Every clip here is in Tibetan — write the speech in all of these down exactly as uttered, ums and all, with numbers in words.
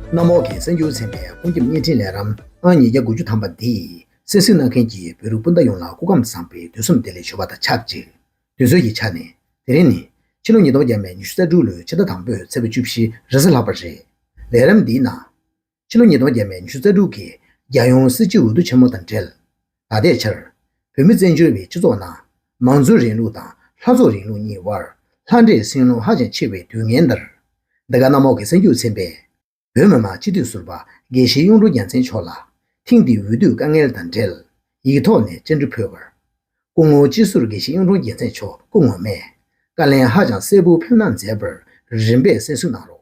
གནམ་འོག་གི་གསར་འགྱུར་ཚན་པའི་ཀུན་ཁྱབ་བརྙན་འཕྲིན་ལས་རིམ་ཨང་ཉིས་བརྒྱ་དགུ་བཅུ་ཐམ་པ་འདིས་གསན་གཟིགས་གནང་མཁན་གྱི་བོད་རིགས་སྤུན་ཟླ་ཡོངས་ལ་སྐུ་ཁམས་བཟང་པའི་དུས་གསུམ་བདེ་ལེགས་ཞུ་བ་དང་ཆབས་ཅིག་དུས་ཚོད་ཀྱི་ཆ་ནས་དེ་རིང་ནི་ཕྱི་ལོ་ཉིས་སྟོང་བརྒྱ་མེད་ཉི་ཤུ་རྩ་དྲུག་ལོའི་ཕྱི་ཟླ་དང་པོའི་ཚེས་པ་བཅུ་བཞི་རེས་གཟའ་ལྷག་པ་རེད། ལས་རིམ་འདིའི་ནང་། ཕྱི་ལོ་ཉིས་སྟོང་བརྒྱ་མེད་ཉི་ཤུ་རྩ་དྲུག་གི་རྒྱལ་ཡོངས་སྲིད་སྤྱི་འོས་བསྡུ་ཆེན་མོ་དང་འབྲེལ། ད་ལྟའི་ཆར། བོད་མི་བཙན་བྱོལ་བའི་སྤྱི་ཚོགས་ནང་། མང་གཙོའི་རིང་ལུགས་དང་ལྷ་ཚོགས་རིང་ལུགས་གཉིས་དབར་ལྷ་འདྲེས་སེང་ལུང་ཧ་ཅང་ཆེ་བའི་དུས་ངན་འདིར། འདི་ག་གནམ་འོག་གི་གསར་འགྱུར་ཚན་པས། བོད་མི་མང་སྤྱི་འཐུས་ཟུར་པ་དགེ་བཤེས་གཡུང་དྲུང་རྒྱལ་མཚན་མཆོག་ལ། ཐེངས་འདིའི་འོས་བསྡུའི་དཀའ་ངལ་དང་འབྲེལ། ཡིག་ཐོག་ནས་བཅར་འདྲི་ཕུལ་བར། སྐུ་ངོ་སྤྱི་ཟུར་དགེ་བཤེས་གཡུང་དྲུང་རྒྱལ་མཚན་མཆོག་སྐུ་ངོ་མས། བཀའ་ལན་ཧ་ཅང་གསལ་པོ་ཕེབས་གནང་མཛད་པར་རིམ་པས་གསན་གཟིགས་གནང་རོགས།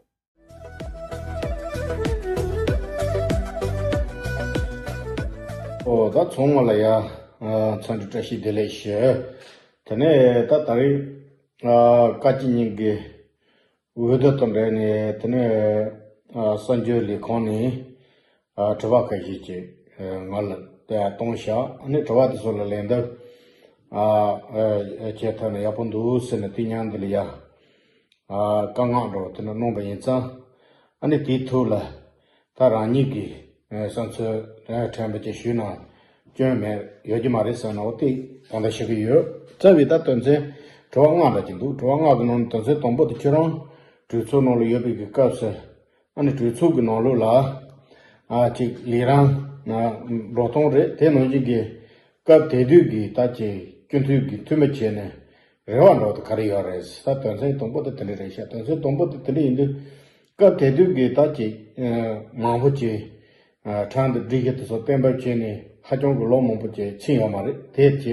ཨོ་ད་ཚང་མ་ལ་ཡ་འཚམས་འདྲི་བཀྲ་ཤིས་བདེ་ལེགས་ཞུ། དེ་ནས་ད་ད་རེས་བཀའ་སྤྱི་གཉིས་ཀྱི་འོས་བསྡུ་དང་འབྲེལ་ནས་དེ་ནས་གསར་འགྱུར་ལས་ཁང་ནས་དྲི་བ་ཁ་ཤས་ཅིག་ང་ལ་བཏང་ཤག་ཨ་ནི་དྲི་བ་དེ་ཚོ་ལ་ལན་འདེབས་བྱེད་ཐུབ་ན་ཡག་པོ་འདུག་ཟེར་ནས་དེ་ཉང་འདི་ལ་ཡ། བཀའ་མངགས་འདྲ་བོ་དེ་འདྲ་གནང་བ་ཡིན་ཙང་། ཨ་ནི་དེའི་ཐོག་ལ་ད་རང་ཉིད་ཀྱི་བསམ་ཚུལ་ཕྲན་བུ་ཅིག་ཞུས་ན་སྐྱོན་མེད་ཡོད་ཀྱི་མ་རེད་བསམ་ན་འོ་དེ་དང་ལེན་ཞུ་གི་ཡོད། རྩ་བའི་ད་དོན་ཚན་དྲི་བ་ལྔ་འདྲ་ཅིག་འདུག་དྲི་བ་ལྔ་གི་ནང་ནས་དོན་ཚན་དང་པོ་དེ་ཁྱེད་རང་གྲོས་ཚོགས་ནང་ལ་ཡོད་པའི་གི་སྐབས་སུ་ཨ་ནི་གྲོས་ཚོགས་ཀྱི་ནང་ལོགས་ལ་ཨ་ཅིག་ལས་རིམ་འགྲོ་སྟངས་རེད། དེ་ནང་བཞིན་གྱི་སྐབས་དེ་དུས་ཀྱི་ད་ཅིག་སྤྱི་འཐུས་ཀྱི་འཐུས་མི་བྱས་ནས་རེ་བ་འདྲ་བོ་དེ་ག་རེ་ཡོད་རེད། ད་དོན་ཚན་དང་པོ་དེ་དེ་འདྲ་རེད་ཤག་དོན་ཚན་དང་པོ་དེ་དེ་འདྲ་ཡིན་དུས་སྐབས་དེ་དུས་ཀྱི་ད་ཅིག་མང་པོ་ཅིག་ཁྲིམས་དང་སྒྲིག་གཞི་དེ་ཚོ་གཏན་འབེབས་བྱས་ནས་ཧ་ཅང་གི་ལོ་མང་པོ་ཅིག་ཕྱིན་ཡོད་མ་རེད། དེ་བྱས་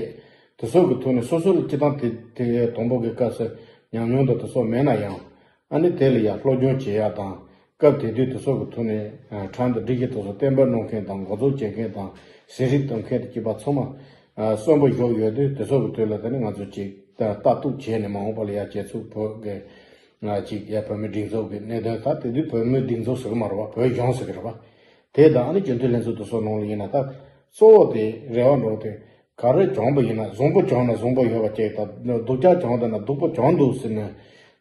དེ་ཚོ་གི་ཐོག་ནས་སོ་སོ་ལ་སྤྱི་བཏང་དེ་དེ་དང་པོ་གི་སྐབས་སུ་ཉམས་མྱོང་དང་དེ་ཚོ་མེད་ན་ཡང་། ཨ་ནི་དེ་ལ་ཡང་སློབ་སྦྱོང་བྱེད་ཡག་དང་། སྐབས་དེ་དུས་དེ་ཚོ་གི་ཐོག་ནས་ཁྲིམས་དང་སྒྲིག་གཞི་དེ་ཚོ་གཏན་འབེབས་གནང་མཁན་དང་འགོ་འཛུགས་བྱེད་མཁན་དང་ཟིན་བྲིས་གཏོང་མཁན་དང་བཅས་པ་ཚང་མ་གསོན་པོ་བཞག་ཡོད་དུས། དེ་ཚོ་གི་དུས་ལ་དེ་ནི་ང་ཚོ་ཅིག་ལྟ་རྟོག་བྱས་ནས་མ་འོངས་པ་ལ་ཡ་རྒྱལ་ཚོགས་བོད་ཀྱི་ཅིག་ཡ་བོད་མིའི་སྒྲིག་འཛུགས་ཀྱི་གནད་དོན། ད་དེ་དུས་བོད་མིའི་སྒྲིག་འཛུགས་ཟེར་གི་མ་རེད་པ། བོད་གཞུང་ཟེར་གི་རེད་པ། དེ་དང་ཨ་ནི་སྤྱི་འཐུས་ལྷན་ཚོགས་དེ་ཚོ་ནང་ལ་ཡིན་ན་ད་གཙོ་བོ་དེ་རེ་བ་འདྲ་བོ་དེ་ག་རེ་བྱུང་བ་ཡིན་ན། བཟང་པོ་བྱུང་ན་བཟང་པོ་ཡོད་པ་ཅིག་དང་། སྡུག་ཅག་བྱུང་བ་ན་སྡུག་པོ་བྱུང་འདུག་ཟེར་ནས་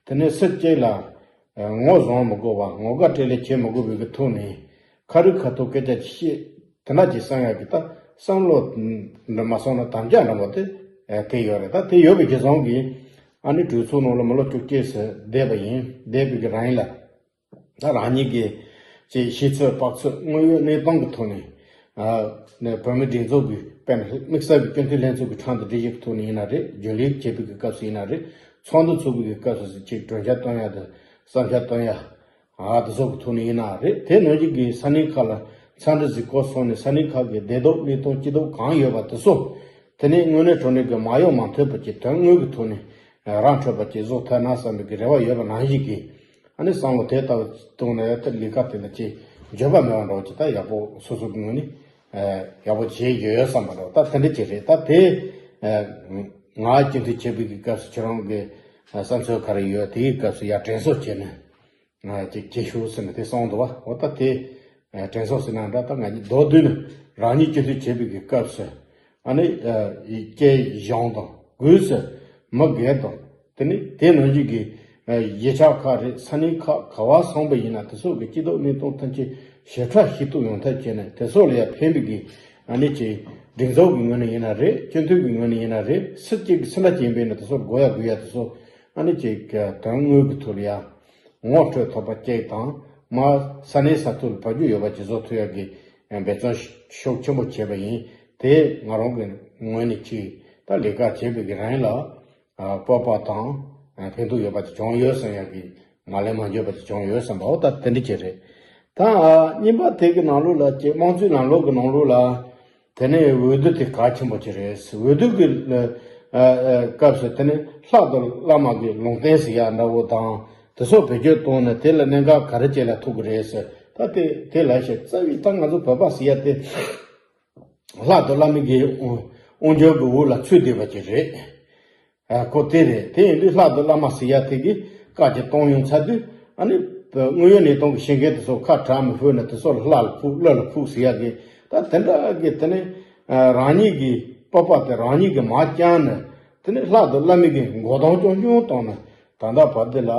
དེ་ནས་སུ་གཅིག་ལ་ངོ་བཟུང་མི་དགོས་པ། ངོ་དགའ་སྤྲེལ་ལད་བྱེད་མི་དགོས་པའི་གི་ཐོག་ནས་ཁ་རི་ཁ་ཐུག་སྐད་ཆ་ཅིག་བཤད་དེ་འདྲ་ཅིག་བསམ་ཡག་གི་ད་བསམ་བློ་འདྲ་མ་སོང་ན་དམ་བཅའ་འདྲ་བོ་དེ་དེ་ཡོད་རེད། ད་དེ་ཡོད་པའི་རྗེས་ཙང་གི་ཨ་ནི་གྲོས་ཚོགས་ནང་ལ་མི་ལོ་བཅུ་གཅིག་ཙམ་བསྡད་པ་ཡིན། བསྡད་པའི་གི་རིང་ལ། ད་རང་ཉིད་ཀྱི་ཅིག་ཤེས་ཚོད་དཔག་ཚོད་དངོས་ཡོད་གནས་སྟངས་ཀྱི་ཐོག་ནས་ཨ་ནས་བོད་མི་སྒྲིག་འཛུགས་ཀྱི་དཔེར་ན་དམིགས་བསལ་གྱི་སྤྱི་འཐུས་ལྷན་ཚོགས་ཀྱི་ཁྲིམས་དང་སྒྲིག་གཞི་གི་ཐོག་ནས་ཡིན་ན་རེད། རྒྱུན་ལས་བྱེད་པའི་གི་སྐབས་སུ་ཡིན་ན་རེད། ཚོགས་འདུ་ཚོགས་པའི་གི་སྐབས་སུ་ཅིག་གྲོས་འཆར་བཏོན་ཡ་དང་བསམ་འཆར་བཏོན་ཡ་ཨ་དེ་ཚོ་གི་ཐོག་ནས་ཡིན་ན་རེད། དེ་ནང་བཞིན་གྱི་ས་གནས་ཁག་ལ་འཚམས་འདྲི་གཟིགས་སྐོར་སོང་ནས་ས་གནས་ཁག་གི་བདེ་སྡུག་གནས་སྟངས་སྐྱིད་སྡུག་གང་ཡོད་པ་དེ་ཚོ་དེ་ནས་དངོས་གནས་དྲང་གནས་ཀྱི་མ་འོངས་མ་མཐོང་བ་ཅིག་དོན་དངོས་ཀྱི་ཐོག་ནས་རང་འཕྲོད་པ་ཅིག་བཟོ་ཐུབ་ན་བསམ་པའི་གི་རེ་བ་ཡོད་པ་ནང་བཞིན་གྱི། ཨ་ནི་བསམ་བློ་དེ་ལྟ་བུ་བཏང་ནས་ད་ལས་ཀ་དེ་ལ་ཅིག་འགྱོད་པ་མེད་པ་འདྲ་བོ་ཅིག་ད་ཡག་པོ་སོ་སོ་གི་ངོས་ནས་ཡག་པོ་བྱས་ཡོད་ཡོད་བསམ་པ་འདྲ་བོ་ད་དེ་འདྲ་ཅིག་རེད། ད་དེ་ང་སྤྱི་འཐུས་བྱེད་པའི་གི་སྐབས་སུ་ཁྱེད་རང་གི་བསམ་ཚུལ་ག་རེ་ཡོད། དེའི་སྐབས་སུ་ཡར་དྲན་གསོ་བྱས་ནས་ཅིག་བྱེད་ཤོག་ཟེར་ནས་དེ་གསུངས་འདུག་བ། འོ་ད་དེ་དྲན་གསོ་ཟེར་ན་འདྲ། ད་ང་གཉིས་མདོར་བསྡུས་ནས་རང་ཉིད་སྤྱི་འཐུས་བྱེད་པའི་གི་སྐབས་སུ། ཨ་ནི་སྐྱེས་གཞུང་དང་སྒོས་སུ་མི་སྒེར་དང་། དེ་ནི་དེ་ནང་བཞིན་གྱི་གཞིས་ཆགས་ཁག་རེད། ས་གནས་ཁག་ག་བ་སོང་པ་ཡིན་ན་དེ་ཚོ་གི་སྐྱིད་སྡུག་གནས་སྟངས་ཐམས་ཅད་ཞིབ་ཕྲ་ཤེས་རྟོགས་ཡོང་ཐབས་བྱས་ནས་དེ་ཚོ་ལ་ཡང་ཕན་པའི་གི་ཨ་ནི་ཅིག་སྒྲིག་འཛུགས་ཀྱི་ངོས་ནས་ཡིན་ན་རེད། སྤྱི་འཐུས་ཀྱི་ངོས་ནས་ཡིན་ན་རེད། སུ་གཅིག་གི་སུ་འདྲ་ཅིག་ཡིན་པས་ན་དེ་ཚོར་དགོས་ཡ་དགོས་ཡ་དེ་ཚོ་ཨ་ནི་ཅིག་དོན་དངོས་ཀྱི་ཐོག་ལ་ཡང་ངོ་སྤྲོད་ཐུབ་པ་གཅིག་དང་། མ་ས་གནས་ས་ཐོག་ལ་བབ་རྒྱུ་ཡོད་པ་ཅིག་བཟོ་ཐུབ་ཡ་གི་འབད་བརྩོན་ཤུགས་ཆེན་པོ་བྱས་པ་ཡིན། དེ་ང་རང་གི་ངོས་ནས་ཅིག་ད་ལས་ཀ་བྱེད་པའི་གི་རིང་ལ་སྤོབས་པ་དང་ཕན་ཐོགས་ཡོད་པ་ཅིག་བྱུང་ཡོད་བསམ་ཡ་གི་ངོས་ལེན་མ་འགྱོད་པ་ཅིག་བྱུང་ཡོད་བསམ་པའོ། ད་དེ་འདྲ་ཅིག་རེད། ད་གཉིས་པ་དེ་གི་ནང་ལོགས་ལ་ཅིག་དམངས་གཙོའི་ལམ་ལུགས་ཀྱི་ནང་ལོགས་ལ། དེ་ནས་འོས་བསྡུ་དེ་གལ་ཆེན་པོ་ཅིག་རེད། འོས་བསྡུ་གི་ཨ་ཨ་སྐབས་སུ་དེ་ནས་ལྷ་དང་བླ་མ་གི་ལུང་བསྟན་ཟེར་ཡ་འདྲ་བོ་དང་དེ་ཚོ་བེད་སྤྱོད་བཏང་ནས་དེ་ལ་གནད་འགག་ག་རེ་བྱས་ལ་ཐུག་གི་རེད་ཟེར། ད་དེ་དེ་ལ་བཤད་རྩ་བའི་ད་ང་ཚོ་བོད་པ་ཟེར་ཡ་དེ་ལྷ་དང་བླ་མ་གི་དབང་སྒྱུར་གི་འོག་ལ་ཚུད་བསྡད་པ་ཅིག་རེད། ཨ་ཁོ་དེ་རེད། དེ་ཡིན་དུས་ལྷ་དང་བླ་མ་ཟེར་ཡ་དེ་གི་བཀའ་ཅིག་གཏོང་ཡོང་ཚར་དུས། ཨ་ནི་དངོས་ཡོད་གནས་སྟངས་ཀྱི་བཤད་མཁན་དེ་ཚོ་ཁ་གྲག་མི་ཕོད་ན་དེ་ཚོ་ལ་ལྷ་ལ་ཕུག་ཀླུ་ལ་ཕུག་ཟེར་ཡ་གི། ད་དེ་འདྲ་གི་དེ་ནི་རང་ཉིད་ཀྱི་སྤོབས་པ་དེ་རང་ཉིད་ཀྱིས་མར་བཅངས་ནས། དེ་ནི་ལྷ་དང་བླ་མའི་གི་མགོ་རྡང་རྐྱང་རྐྱང་བཏང་ནས། ད་ལྟ་བར་དེ་ལ་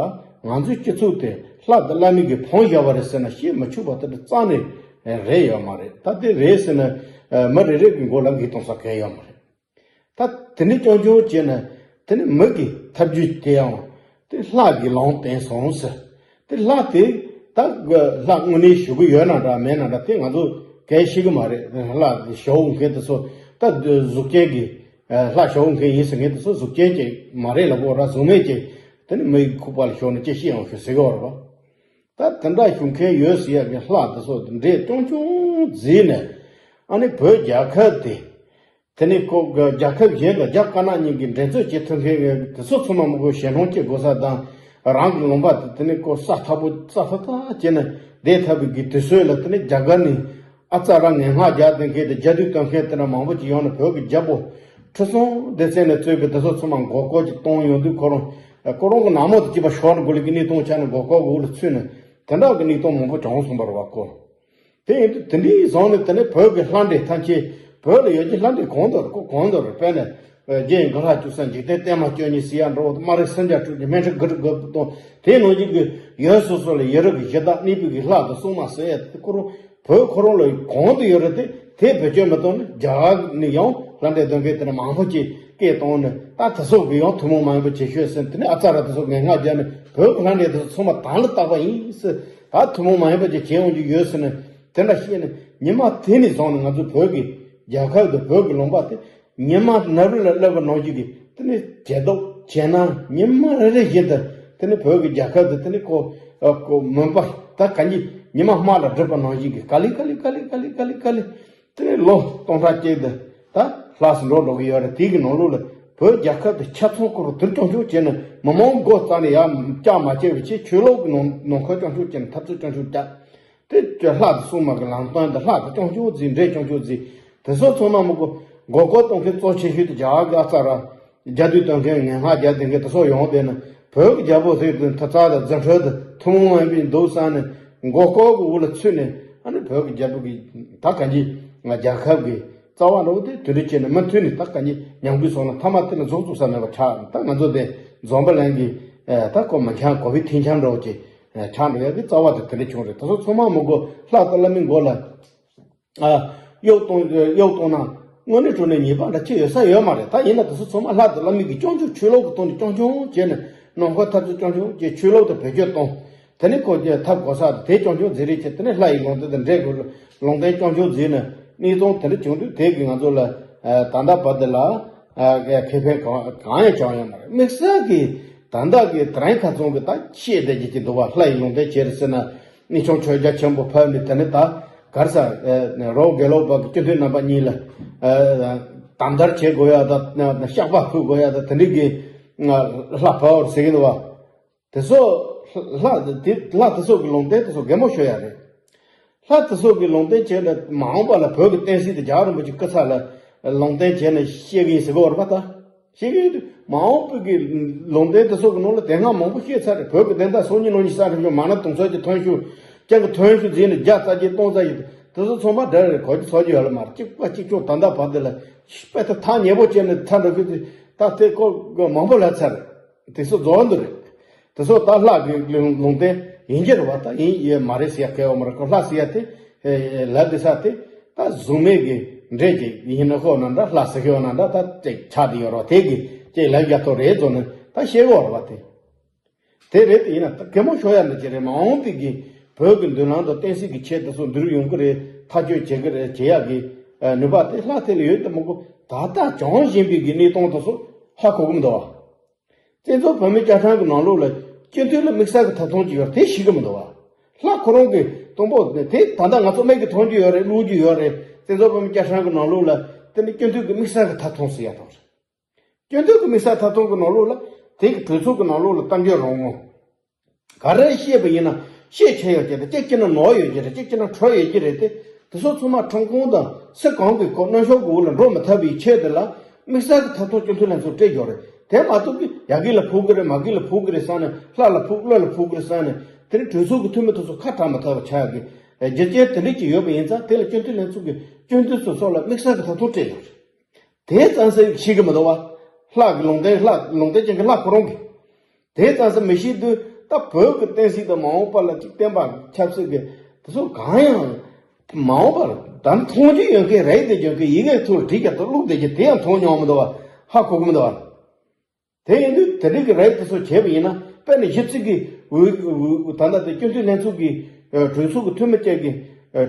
ང་ཚོའི་སྤྱི་ཚོགས་དེ་ ལྷ་དང་བླ་མའི་གི་ཕོངས་བཞག་པ་རེད་ཟེར་ན་བཤད་མི་ཆོག་པ་དེ་འདྲ་རྩ་ནས་རེད་ཡོད་མ་རེད། ད་དེ་རེད་ཟེར་ན་མི་རེ་རེ་གི་མགོ་ལ་འགས་གཏོང་ས་གང་ཡོད་མ་རེད། ད་དེ་འདྲའི་རྐྱང་རྐྱང་བྱས་ན་དེ་ནི་མི་གི་ཐབས་ཇུས་དེ་ཡང་དེ་ལྷ་གིས་ལུང་བསྟན་སོང་ཟེར། དེ་ལྷ་དེ་ད་ལྷ་དངོས་གནས་ཞུ་གི་ཡོད་ན་འདྲ་མེད་ན་འདྲ་དེ་ང་ཚོ་གལ་ཤེས་གི་མ་རེད། ལྷ་ཞུ་མཁན་དེ་ཚོ་ད་གཟུགས་ཅན་གྱི་ལྷ་ཞུ་མཁན་ཡིན་ཟེར་མཁན་དེ་ཚོ་གཟུགས་ཅན་ཅིག་མ་རེད་ལབ་དགོས་ར། གཟུགས་མེད་ཅིག་དེ་ནི་མི་ཡི་ཁུག་པ་ལ་ཞོན་ནས་ཅི་ཤེས་ཡང་ཞུ་ཟེར་གི་ཡོད་རེད་པ། ད་དེ་འདྲ་ཞུ་མཁན་ཡོད་ཟེར་ཡ་གི་ལྷ་དེ་ཚོ་འདྲེ་རྐྱང་རྐྱང་བརྫིས་ནས་ཨ་ནི་བོད་རྒྱལ་ཁབ་དེ། དེ་ནས་ཁོ་རྒྱལ་ཁབ་གཞན་དང་རྒྱ་དཀར་ནག་གཉིས་ཀྱི་འགྲན་རྩོད་བྱེད་ཐུབ་མཁན་གྱི་དེ་ཚོ་ཚང་མ་མི་དགོས། ཞེ་མཐོང་སྐྱེ་དགོས་ས་དང་རང་གི་ལུང་པ་དེ་དེ་ནས་ཁོ་ས་ཐག་པོ་ས་ཐག་ཐག་བྱས་ནས་བསྡད་ཐུབ་པའི་གི་དུས་ཚོད་ལ་དེ་ནས་རྒྱ་གར་ནས་ཨ་ཙ་ར་ངན་སྔགས་རྒྱག་བསྡད་མཁན་དང་རྒྱ་སྡུད་གཏོང་མཁན་དེ་འདྲ་མང་པོ་ཅིག་ཡོང་ནས་བོད་ཀྱི་རྒྱལ་པོ་ཁྲི་སྲོང་ལྡེ་བཙན་ནས་གཙོས་པའི་དེ་ཚོ་ཚང་མ་མགོ་སྐོར་གྱི་གཏོང་ཡོང་དུས་ཁོ་རང་ཁོ་རང་གི་ནག་མོ་དེ་སྐྱིད་པ་ཤོར་འགྲོ་ལེ་གི་གནས་སྟངས་ཆགས་ནས་མགོ་སྐོར་གི་འུ་ལ་ཚུད་ནས་དེ་འདྲ་གི་གནས་སྟངས་མང་པོ་བྱུང་སོང་བ་རེད་བ་ཁོ། དེ་ཡིན་དུས་དེ་འདྲའི་བཟང་ནས་དེ་ནས་བོད་ཀྱི་ལྷ་འདྲེ་ཐམས་ཅད་བོད་ལ་ཡོད་ཀྱི་ལྷ་འདྲེ་གང་དུ་རེད། ཁོ་གང་དུ་རེད། དཔེར་ན་རྗེ་ཡི་ག་ལྷ་བཅུ་གསུམ་འཇིག་རྟེན་བརྟན་མ་བཅུ་གཉིས་ཟེར་ཡ་འགྲོ་བ་དང་དམར་རིགས་སེམས་ཅན་དྲུག་ཅུ་སྨན་ཁྲི་དགུ་ཁྲི་དགུ་དང་དེ་ནང་བཞིན་གྱི་ཡུལ་སོ་སོ་ལ་ཡུལ་རབས་ཀྱི་གཞི་བདག་གནས་པའི་གི་ལྷ་དང་སྲུང་མ་ཟེར་ཡ་དེ་ཁོ་རང་བོད་ཁོ་རང་ལ་གང་དུ་ཡོད་རེད། དེ་དེ་བེད་སྤྱོད་མི་གཏོང་ནས་རྒྱ་གར་ནས་ཡང་ལྷ་འདྲེ་གདོན་བགེགས་དེ་འདྲ་མང་པོ་ཅིག་སྐད་བཏང་ནས་ད་དེ་ཚོ་གི་ཡང་ཐུན་མོང་མ་ཡིན་པ་བྱེད་ཤོག་ཟེར། དེ་ནས་ཨ་ཙ་ར་དེ་ཚོ་ངན་སྔགས་བརྒྱབ་ནས་བོད་ཀྱི་ལྷ་འདྲེ་དེ་ཚོ་ཚང་མ་དང་ལ་བཏགས་པ་ཡིན་ཟེར། ད་ཐུན་མོང་མ་ཡིན་པ་ཅིག་བྱེད་འོང་རྒྱུ་ཡོད་ཟེར་ནས་དེ་འདྲ་བཤད་ནས་ཉི་མ་དེ་ནས་བཟུང་ནས་ང་ཚོ་བོད་ཀྱི་རྒྱལ་ཁབ་དང་བོད་ཀྱི་ལུང་པ་དེ་ཉི་མ་ནབ་རི་ལ་སླེབས་པ་ནང་བཞིན་གྱི་དེ་ནས་བྱེད་དོགས་བྱས་ན་ཉི་མ་རེ་རེ་བཞིན་དུ་དེ་ནས་བོད་ཀྱི་རྒྱལ་ཁབ་དེ་དེ་ནས་ཁོ་ཁོ་མུན་པ་ད་ག་ཉི་ཉི་མ་དམག་ལ་སྒྲིབ་པ་ནང་བཞིན་གྱི་ག་ལེ་ག་ལེ་ག་ལེ་ག་ལེ་ག་ལེ་ག་ལེ་དེ་ནས་ལོ་སྟོང་ཕྲག་གཅིག་དུ་ད་ལྷག་སུ་འགྲོ་འགྲོ་གི་ཡོད་རེད། དེ་གི་ནང་ལོགས་ལ་བོད་རྒྱལ་ཁབ་དེ་ཆ་ཚང་ཁོ་རང་དུར་སྐྱོང་སྐྱོང་བྱས་ནས་མི་མང་མགོ་རྩ་ནས་ཡར་བཀྱག་མ་བྱས་པའི་ཆེད་ཆོས་ལུགས་ཀྱི་ནང་ནང་ཁུལ་སྐྱོང་སྐྱོང་བྱས་ནས་འཐབ་རྩོད་སྐྱོང་སྐྱོང་བྱས། དེ་ལྷ་དང་སྲུང་མ་གི་ལམ་སྟོན་དང་ལྷ་གི་སྐྱོང་སྐྱོང་མཛད། འདྲེ་སྐྱོང་སྐྱོང་མཛད། དེ་ཚོ་ཚང་མ་མི་དགོས། མགོ་སྐོར་གཏོང་མཁན་གཙོ་ཆེ་ཤོས་དེ་རྒྱ་གར་གྱི་ཨ་ཙ་ར་རྒྱ་སྡུད་གཏོང་མཁན་ངན་སྔགས་རྒྱག་བསྡད་མཁན་དེ་ཚོ་ཡོང་བསྡད་ན་བོད་ཀྱི་རྒྱལ་པོ་ཟེར་དུས་མཐའ་རྩ་དང་རྫུ་འཕྲུལ་དང་ཐུན་མོང་མ་ཡིན་པའི་འདུག་བསམ་ནས་མགོ་སྐོར་གྱི་འུ་ལ་ཚུད་ནས་ཨ་ནི་བོད་ཀྱི་རྒྱལ་པོ་གི་ད་གང་ཅི་ང་རྒྱལ་ཁབ་ཀྱི་རྩ་བ་འགྲོ་དེ་དུས་འདྲ་བྱས་ནས་མུ་མཐུད་ནས་ད་གང་ཅི་ཉམས་རྒུད་སོང་ན་མཐའ་མ་དེ་ལ་མཛུབ་བཙུགས་ས་མེད་པ་ཆགས། ད་ང་ཚོ་དེ་འཛོམས་པ་ལན་གྱི་ད་ཁོ་མི་འཆམ་གོ་བའི་ཐིན་འཆམ་འདྲ་བོ་ཅིག་ཆགས་འགྲོ་ཡ་གི་རྩ་བ་དེ་དེ་འདྲ་བྱུང་རེད། ད་སོ་ཚང་མ་མི་དགོས། ལྷ་དང་བླ་མའི་མགོ་ལ། ཨ། གཡོག་གཏོང་གཡོག་གཏོང་ན་དངོས་གནས་དྲང་གནས་ཉེས་པ་འདྲ་ཅི་ཡོད་ས་ཡོད་མ་རེད། ད་ཡིན་ན་དེ་ཚོ་ཚང་མ་ལྷ་དང་བླ་མའི་གི་སྐྱོང་ཆུང་ཆོས་ལུགས་ཀྱི་སྟེང་ནས་སྐྱོང་ཆུང་བྱས་ནས་ནང་ཁུལ་འཐབ་རྩོད་སྐྱོང་ཆུང་བྱས་ཆོས་ལུགས་དེ་བེད་སྤྱོད་གཏོང་། དེ་ནས་ཁོ་ཚོས་ཐབས་གོ་ས་དེ་སྐྱོང་ཆུང་མཛད་རེས་བྱས། དེ་ནས་ལྷ་ཡི་ལུང་བསྟན་དང་འདྲེ་གི་ལུང་བསྟན་སྐྱོང་ཆུང་མཛད་ནས་གནས་སྟངས་དེ་འདྲ་བྱུང་དུས་དེ་གི་ང་ཚོ་ལ་ད་ལྟ་བར་དུ་ལ་ཁེ་ཕན་གང་གང་ཡང་བྱུང་ཡོད་མ་རེད། དམིགས་བསལ་གྱི་ད་ལྟ་གི་དེ་རིང་ཁ་སང་གི་ད་བཤད་བསྡད་ཀྱི་ཅིག་འདུག་བ། ལྷ་ཡི་ལུང་བསྟན་བྱས་རེད་ཟེར་ན། གནས་ཆུང་ཆོས་རྒྱལ་ཆེན་པོ་ཕེབས་ནས་དེ་ནས་ད་གར་ས་རོགས་དགེ་ལུགས་པ་གི་སྤྱི་འཐུས་རྣམ་པ་གཉིས་ལ་དམ་དར་བྱེད་དགོས་ཡ་ད་བཤགས་པ་ཕུལ་དགོས་ཡ་ད་དེ་འདྲའི་གི་ལྷ་ཕེབས་པ་རེད་ཟེར་གི་འདུག་བ། དེ་ཚོ་ལྷ་དེ་ལྷ་དེ་ཚོ་གི་ལུང་བསྟན་དེ་ཚོ་གད་མོ་ཤོར་ཡ་རེད། ལྷ་དེ་ཚོ་གི་ལུང་བསྟན་བྱས་ནས་མ་འོངས་པ་ལ་བོད་ཀྱི་བསྟན་སྲིད་དེ་རྒྱལ་བ་རིན་པོ་ཆེ་སྐུ་ཚབ་ལ་ལུང་བསྟན་བྱས་ནས་བཤད་གི་ཡིན་ཟེར་གི་ཡོད་རེད་པ་ད། ཤེས་ཀྱི་ཡོད་དུས་མ་འོངས་པའི་གི་ལུང་བསྟན་དེ་ཚོ་གི་ནང་ལ་དེ་སྔ་མང་པོ་བཤད་ཚར་རེད། བོད་ཀྱི་བདེན་མཐའ་སང་ཉིན་གནངས་ཉིན་གསལ་ཐོན་ཤོག་མ་ན་དུང་སོ་ཅིག་ཐོན་ཤོག་ཅང་གི་ཐོན་ཤོག་ཟེར་ནས་བརྒྱ་རྩ་བརྒྱད་སྟོང་རྩ་ཡོད་དེ་ཚོ་ཚང་མ་འདྲ་རེད། གོ་རྒྱུ་ཚོར་རྒྱུ་ཡོད་ལ་མ་རེད། གཅིག་པ་གཅིག་རྐྱང་ད་ལྟ་བར་དུ་ལ་དཔེ་ཐ་ཐག་ཉེ་པོ་བྱས་ནས་ཐར་འགྲོ་གི་དུས་ད་དེ་ཀོ་མང་པོ་ལབ་ཚར་རེད། དེ་ཚོ་རྫོགས་འདུག་རེད། དེ་ཚོ་ད་ལྷ་གི་ལུང་བསྟན་ཡིན་གྱི་རེད་བ། ད་ཡིན་ཡོད་མ་རེད་ཟེར་ཡ་གལ་ཡོད་མ་རེད། ཁོ་ལྷ་ཟེར་ཡ་དེ་ལབ་བསྡད་ས་དེ་ད་གཟུགས་མེད་ཀྱི་འདྲེ་ཅིག་ཡིན་ན་ཁོ་ན་འདྲ་ལྷ་ཟེར་གི་ཡོད་ན་འདྲ་ད་ཅིག་ཆགས་བསྡད་ཡོད་རེད་བ། དེ་གི་ཅིག་ལབ་ཡ་ཐོག་རེད་བཟོ་ནས་ད་བཤད་གི་ཡོད་རེད་བ། དེ་དེ་རེད། དེ་ཡིན་ན་ད་གད་མོ་ཤོར་ཡ་འདྲ་ཅིག་རེད། མ་འོངས་པའི་གི་བོད་ཀྱི་མདུན་ལམ་དང་བསྟན་སྲིད་ཀྱི་ཆེད་དུ་སོ་འདིར་ཡོང་གི་རེད། ཐག་གཅོད་བྱེད་གི་རེད། བྱེད་ཡག་གི་ནུས་པ་དེ་ལྷ་དེ་ལ་ཡོད་དུ་མི་དགོས། ད་ལྟ་བྱུང་བཞིན་པའི་གི་གནས་སྟངས་དེ་ཚོ་ཧ་གོ་གི་མི་འདུག་བ། བཙན་བྱོལ་བོད་མིའི་བཅའ་ཁྲིམས་ཀྱི་ནང་ལོགས་ལ་སྤྱི་འཐུས་ལ་དམིགས་བསལ་གྱི་ཐོབ་ཐང་ཅིག་ཡོད་རེད། དེ་ཤེས་ཀྱི་མི་འདུག་བ། ལྷ་ཁོ་རང་གི་དང་པོ་དེ་ད་ལྟ་ང་ཚོ་མིག་གིས་མཐོང་རྒྱུ་ཡོད་རེད། བློ་རྒྱུ་ཡོད་རེད། བཙན་བྱོལ་བོད་མིའི་བཅའ་ཁྲིམས་ཀྱི་ནང་ལོགས་ལ་དེ་ནི་སྤྱི་འཐུས་ཀྱི་དམིགས་བསལ་གྱི་ཐོབ་ཐང་ཟེར་ཡ་ཐོག་རེད། སྤྱི་འཐུས་ཀྱི་དམིགས་བསལ་ཐོབ་ཐང་གི་ནང་ལོགས་ལ་དེ་གི་གྲོས་ཚོགས་ཀྱི་ནང་ལོགས་ལ་གཏམ་བརྗོད་རང་དབང་། ག་རེ་བཤད་པ་ཡིན་ན་བཤད་ཆེ་ཡོད་ཀྱི་རེད། གཅིག་བྱས་ན་ནོར་ཡོད་ཀྱི་རེད། གཅིག་བྱས་ན་འཕྲོ་ཡོད་ཀྱི་རེད་དེ། དེ་ཚོ་ཚང་མ་ཁྲིམས་ཁང་དང་སུ་གང་གི་ཁོ་གནོན་ཤུགས་ཀྱི་འོག་ལ་འགྲོ་མི་ཐུབ་པའི་ཆེད་དུ་ལ་དམིགས་བསལ་གྱི་ཐོབ་ཐང་སྤྱི་འཐུས་ལྷན་ཚོགས་སྤྲད་ཡོད་རེད། དེ་མ་གཏོགས་ཀྱི་ཡ་གི་ལ་ཕོག་གི་རེད། མ་གི་ལ་ཕོག་གི་རེད་བསམ་ནས་ལྷ་ལ་ཕོག་བླ་ལ་ཕོག་གི་རེད་བསམ་ནས་དེ་ནི་གྲོས་ཚོགས་ཀྱི་འཐུས་མི་དེ་ཚོ་ཁ་གྲག་མི་ཐུབ་པ་ཆགས་ཡོད་ཀྱི་རྒྱུ་རྐྱེན་དེ་འདྲ་ཅིག་ཡོད་པ་ཡིན་ཙང་། དེ་ལ་སྤྱི་འཐུས་ལྷན་ཚོགས་ཀྱི་སྤྱི་འཐུས་ཚོ་སོགས་ལ་དམིགས་བསལ་གྱི་ཐོབ་ཐང་སྤྲད་ཡོད་རེད། དེ་ཙམ་ཟིག་ཤེས་ཀྱི་མི་འདུག་བ། ལྷ་གི་ལུང་བསྟན་ལྷ་ལུང་བསྟན་ཅན་གྱི་ལྷ་ཁོ་རང་གིས། དེ་ཙམ་ཟིག་མི་ཤེས་དུས་ད་ ད་བོད་ཀྱི་བསྟན་སྲིད་དང་མ་འོངས་པ་ལ་ཅིག་བསྟན་པ་ཆབ་སྲིད་ཀྱི་དེ་ཚོ་གང་ཡང་མ་འོངས་པར་ད་མཐོང་རྒྱུ་ཡོད་མཁན་རེད། དེ་ཡོད་མཁན་ཡི་གེ་ཐོག་བྲིས་ཀྱང་ད་བླུགས་བསྡད་རྒྱུ་དེ་ཡང་མཐོང་མྱོང་མི་འདུག་བ། ཧ་གོ་གི་མི་འདུག་བ། དེ་ཡིན་དུས་དེ་འདྲའི་གི་རེད། དེ་ཚོ་བྱས་པ་ཡིན་ན་དཔེར་ན་གཞི་རྩའི་གི་འོས་འོས་ད་ལྟ་དེ་སྤྱི་འཐུས་ལྷན་ཚོགས་ཀྱི་གྲོས་ཚོགས་ཀྱི་འཐུས་མི་བཅས་ཀྱི་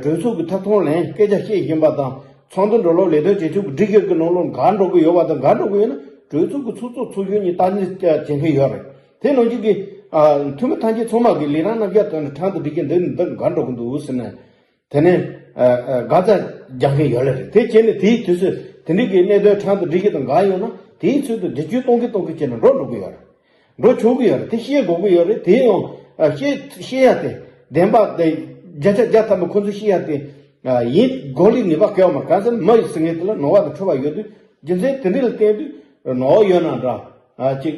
གྲོས་ཚོགས་ཀྱི་ཐོག་ལ་སྐད་ཆ་བཤད་བཞིན་པ་དང་། ཚོགས་འདུ་འགྲོ་ལུགས་ལས་དོན་བྱེད་ཕྱོགས་ཀྱི་སྒྲིག་གཞི་གི་ནང་ལོགས་འགལ་འགྲོ་གི་ཡོད་པ་དང་། འགལ་འགྲོ་གི་ཡོད་ན་གྲོས་ཚོགས་ཀྱི་ཚོགས་གཙོ་ཚོགས་གཞོན་གཉིས་བརྟག་དཔྱད་བྱེད་མཁན་ཡོད་རེད། དེ་ནང་བཞིན་གྱི་འཐུས་མི་ཐམས་ཅད་ཚང་མ་གི་ལས་རིམ་རྣམ་གཞག་དོན་ནི་ཁྲིམས་དང་སྒྲིག་གཞི་འདི་འདི་འགལ་འགྲོ་གི་འདུག་ཟེར་ནས། དེ་ནས་དགག་རྒྱག་མཁན་ཡོད་ལེ་རེད། དེ་བྱས་ནས་དེའི་དུས་སུ་དེ་འདྲའི་གི་གནད་དོན་ཁྲིམས་དང་སྒྲིག་གཞི་དང་འགལ་ཡོད་ན་དེའི་ཚུལ་དུ་འགྲེལ་བརྗོད་གཏོང་གི་གཏོང་གི་བྱས་ནས་འགྲོ་འགྲོ་གི་ཡོད་རེད། འགྲོ་ཆོག་གི་ཡོད་རེད། དེ་ཤེས་དགོས་ཀྱི་ཡོད་རེད། དེ་ཡང་ཤེས་ཤེས་ཡ་དེ་བདེན་པ་དེ་བརྒྱ་ཆ་བརྒྱ་ཐམ་པ་ཁོ་ཚོས་ཤེས་ཡ་དེ་ཡིན་དགོས་ལས་ངེས་པ་གལ་བ་མ་གང་ཟེར་མ་ཡོད་ཟེར་མཁན་དེ་ལ་ནོར་བ་དང་འཁྲུལ་བ་ཡོད་དུས། རྒྱུ་མཚན་དེ་འདྲ་ལ་བརྟེན་དུས་ནོར་ཡོད་ན་འདྲ། ཅིག་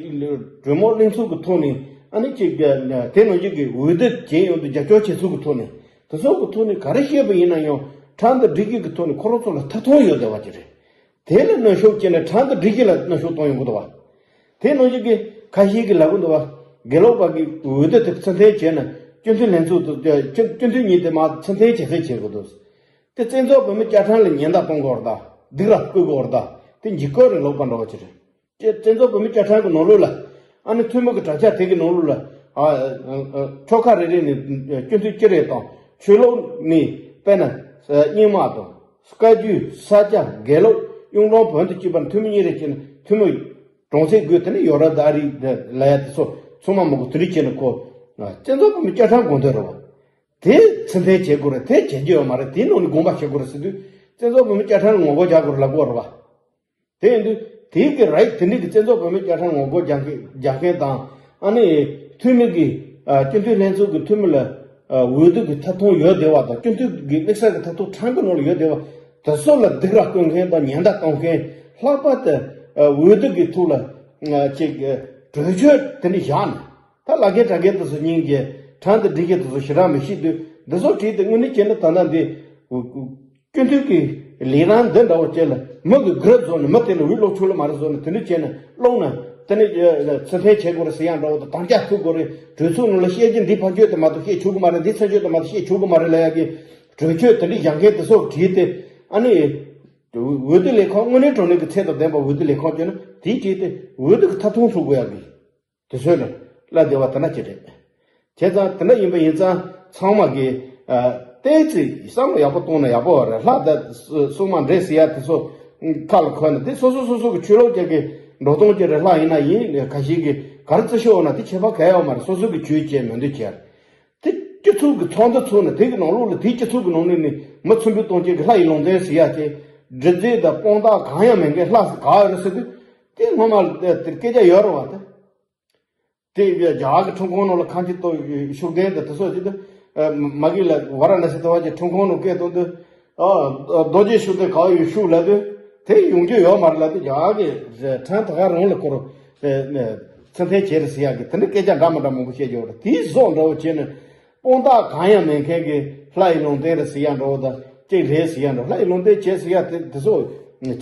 གྲོས་མོལ་གླེང་ཚུལ་གྱི་ཐོག་ནས་ཨ་ནི་ཅིག་དེ་ནང་བཞིན་གྱི་འོས་བསྡུ་བྱེད་ཡོང་དུས་རྒྱབ་སྐྱོར་བྱེད་ཚུལ་གྱི་ཐོག་ནས་དེ་ཚོ་གི་ཐོག་ནས་ག་རེ་བཤད་པ་ཡིན་ན་ཡང་ཁྲིམས་དང་སྒྲིག་གཞི་གི་ཐོག་ནས་ཁོ་རང་ཚོ་ལ་ཐ་ཐོང་ཡོད་བསྡད་པ་ཅིག་རེད། དེ་ལ་གནོན་ཤུགས་བྱས་ནས་ཁྲིམས་དང་སྒྲིག་གཞི་ལ་གནོན་ཤུགས་གཏོང་ཡོང་གི་འདུག་བ། དེ་ནང་བཞིན་གྱི་ཁ་ཤས་ཀྱིས་ལབ་གི་འདུག་བ། དགེ་ལུགས་པ་གི་འོས་བསྡུ་དེ་ཚུར་འཐེན་བྱས་ནས་སྤྱི་འཐུས་ལྷན་ཚོགས་དུ་སྤྱི་སྤྱི་འཐུས་གཉིས་དེ་མར་ཚུར་འཐེན་བྱེད་ཚུལ་བྱེད་དགོས་འདུག་དེ་བཙན་བྱོལ་བོད་མི་བཅའ་ཁྲིམས་ལ་ཉེན་བརྡ་གཏོང་དགོས་རེད་ད། སྡིགས་ར་བསྐུལ་དགོས་རེད་ད། དེ་འཇིགས་སྐུལ་རིང་ལུགས་པ་འདྲ་བོ་ཅིག་རེད། བཙན་བཙན་བྱོལ་བོད་མི་བཅའ་ཁྲིམས་ཀྱི་ནང་ལོགས་ལ་ཨ་ནི་འཐུས་མི་གི་དྲ་རྒྱ་དེ་གི་ནང་ལོགས་ལ་ཨ་ཨ་ཨ་ཆོལ་ཁ་རེ་རེ་ནས་སྤྱི་འཐུས་གཅིག་རེ་དང་། ཆོས་ལུགས་ནས་དཔེར་ན་རྙིང་མ་དང་། བཀའ་བརྒྱུད། ས་སྐྱ། དགེ་ལུགས། གཡུང་དྲུང་བོན་དུ་གཅིག་པ་ནས་འཐུས་མི་གཉིས་རེ་བྱས་ནས་འཐུས་མི་གྲངས་ཚད་དགོས། དེ་ནས་ཡོ་རོབ་དང་ཨ་རི་ལ་ཡ་དེ་ཚོ་ཚང་མ་མང་པོ་དེ་འདྲ་བྱས་ནས་ཁོ་བཙན་བྱོལ་བོད་མི་བཅའ་ཁྲིམས་དགོངས་དོན་རེད་བ། དེ་ཚུར་འཐེན་བྱེད་དགོས་རེད། དེ་བྱེད་རྒྱུ་ཡོད་མ་རེད། དེའི་ནང་ནས་དགོངས་པ་བཞེས་དགོས་རེད་ཟེར་དུས་བཙན་བྱོལ་བོད་མི་བཅའ་ཁྲིམས་ལ་ངོ་རྒོལ་རྒྱག་དགོས་རེད་ལབ་དགོས་རེད་བ། དེ་ཡིན་དུས་དེའི་གི་རེད། དེ་འདྲའི་གི་བཙན་བྱོལ་བོད་མི་བཅའ་ཁྲིམས་ངོ་རྒོལ་རྒྱག་མཁན་རྒྱག་མཁན་དང་། ཨ་ནི་འཐུས་མི་གི་ཨ་སྤྱི་འཐུས་ལྷན་ཚོགས་ཀྱི་འཐུས་མི་ལ་ཨ་འོས་བསྡུ་གི་ཐད་གཏོང་ཡོད་བསྡད་པ་དང་། སྤྱི་འཐུས་ཀྱི་དམིགས་བསལ་གྱི་ཐད་གཏོང་ཁྲིམས་ཀྱི་ནང་ལ་ཡོད་བསྡད་པ་དེ་ཚོ་ལ་སྡིགས་ར་བསྐུལ་མཁན་དང་ཉེན་བརྡ་གཏོང་མཁན། ལྷག་པར་དུ་ཨ་འོས་བསྡུ་གི་ཐོག་ལ་ཨ་ཅིག་གྲོས་ཆོད་དེ་འདྲ་བཞག་ནས། ད་བླ་རྒན་གྲྭ་རྒན་དེ་ཚོ་སྙིང་རྗེ། ཁྲང་དང་སྒྲིག་གཞི་དེ་ཚོ་ཞེ་དྲག་མི་ཤེས་དུས་འདི་ཚོ་བྲིས་ཏེ་དངོས་གནས་བྱས་ན་ད་ལྟ་འདི་སྤྱི་འཐུས་ཀྱི་ལས་རིམ་འདི་འདྲ་བོ་བྱས་ལ་མི་གི་གུ་རུབ་བཟོ་ནས། མི་དེ་ནི་འོས་སློག་ཆོག་ལེ་མ་རེད་བཟོ་ནས། དེ་འདྲ་བྱས་ནས་སློང་ན་དེ་ནི་ཚུར་འཐེན་བྱེད་དགོས་རེད་ཟེར་ཡ་འདྲ་བོ་དང་། དམ་བཅའ་ཕུལ་དགོས་རེད། གྲོས་ཚོགས་ནང་ལ་བཤད་རྒྱུ་འདི་ཕར་ཕྱོགས་དེ་མ་གཏོགས་བཤད་ཆོག་གི་མ་རེད། འདི་ཚུར་ཕྱོགས་དེ་མ་གཏོགས་བཤད་ཆོག་གི་མ་རེད་ལབ་ཡ་གི་གྲོས་ཆོད་དེ་འདྲ་བཞག་མཁན་དེ་ཚོ་བྲིས་ཏེ། ཨ་ནི་འོས་བསྡུ་ལས་ཁང་དངོས་གནས་དྲང་གནས་ཀྱི་ཚད་དང་ལྡན་པ་འོས་བསྡུ་ལས་ཁང་བྱས་ན་དེའི་རྗེས་དེ་འོས་བསྡུ་གི་ཐད་གཏོང་ཚུགས་དགོས་ཡ་གི། དེ་ཚོ་ནི་བླ་བདེ་བ་དེ་འདྲ་ཅིག་རེད། བྱས་ཙང་དེ་འདྲ་ཡིན་པ་ཡིན་ཙང་ཚང་མ་གིས་ཨ་ཏོག་ཙམ་བསམ་བློ་ཡག་པོ་གཏོང་ན་ཡག་པོ་རེད། ལྷ་དང་སྲུང་མ་འདྲེ་ཟེར་ཡ་དེ་ཚོ་ཁ་ལ་འཁོར་ནས། དེ་སོ་སོ་སོ་སོ་གི་ཆོས་ལུགས་ཅིག་གི་འགྲོ་སྟངས་ཅིག་རེད། ལྷ་ཡིན་ན་ཡིན། ཁ་ཤས་ཀྱིས་ག་རེ་བརྩི་ཤོག་འོ་ན་དེ་ཁྱད་པར་གང་ཡང་ཡོད་མ་རེད། སོ་སོ་གི་ཆོས་བྱས་མོས་འདུན་བྱས། དེ་སྤྱི་ཚོགས་ཀྱི་ཚོགས་འདུ་ཚོགས་ནས་དེ་གི་ནང་ལོགས་ལ་དེའི་སྤྱི་ཚོགས་ཀྱི་ནང་ནས་ནི་མི་ཚུར་འབུད་གཏོང་བྱེད་ཀྱི་ལྷ་ཡི་ལུང་བསྟན་ཟེར་ཡ་དེ་སྒྲིག་འཛུགས་དང་དཔང་རྟགས་གང་ཡང་མེད་མཁན་ལྷ་ག་རེ་ཟེར་དུས་དེ་ངོ་མ་དེ་སྐད་ཆ་ཡོད་རེད་བ། དེ་དེ་རྒྱ་གར་གྱི་ཁྲིམས་ཁང་ནང་ལ་ཁང་ཁྱི་ཏོ་ཤུགས་ལྡན་དེ་དེ་ཚོ་ཅིག་དེ་མ་གི་ལ་ཝ་ར་ཎ་སི་དེ་བ་ཅིག་ཁྲིམས་ཁང་ནང་སྐད་གཏོང་དུས། ཨ་རྡོ་རྗེ་ཤུགས་ལྡན་ག་བ་ཡོད་ཤུགས་ལ་དུས་དེ་ཡོང་རྒྱུ་ཡོད་མ་རེད་ལ། དེ་རྒྱ་གར་གྱི་ཁྲིམས་ད་ག་རང་ལ་སྐོར་ཚུར་འཐེན་བྱས་རེད་ཟེར་ཡ་གི་དེ་འདྲ་སྐད་ཆ་འདྲ་མི་འདྲ་མང་པོ་བཤད་ཀྱི་ཡོད་རེད། དེའི་བཟོ་འདྲ་བོ་བྱས་ནས། དཔང་རྟགས་གང་ཡང་མེད་མཁན་གྱི་ལྷ་ཡི་ལུང་བསྟན་རེད་ཟེར་ཡ་འདྲ་བོ་དང་། གཅིག་རེད་ཟེར་ཡ་འདྲ་བོ། ལྷ་ཡི་ལུང་བསྟན་བྱས་ཟེར་ཡ་དེ་དེ་ཚོ་བྱས།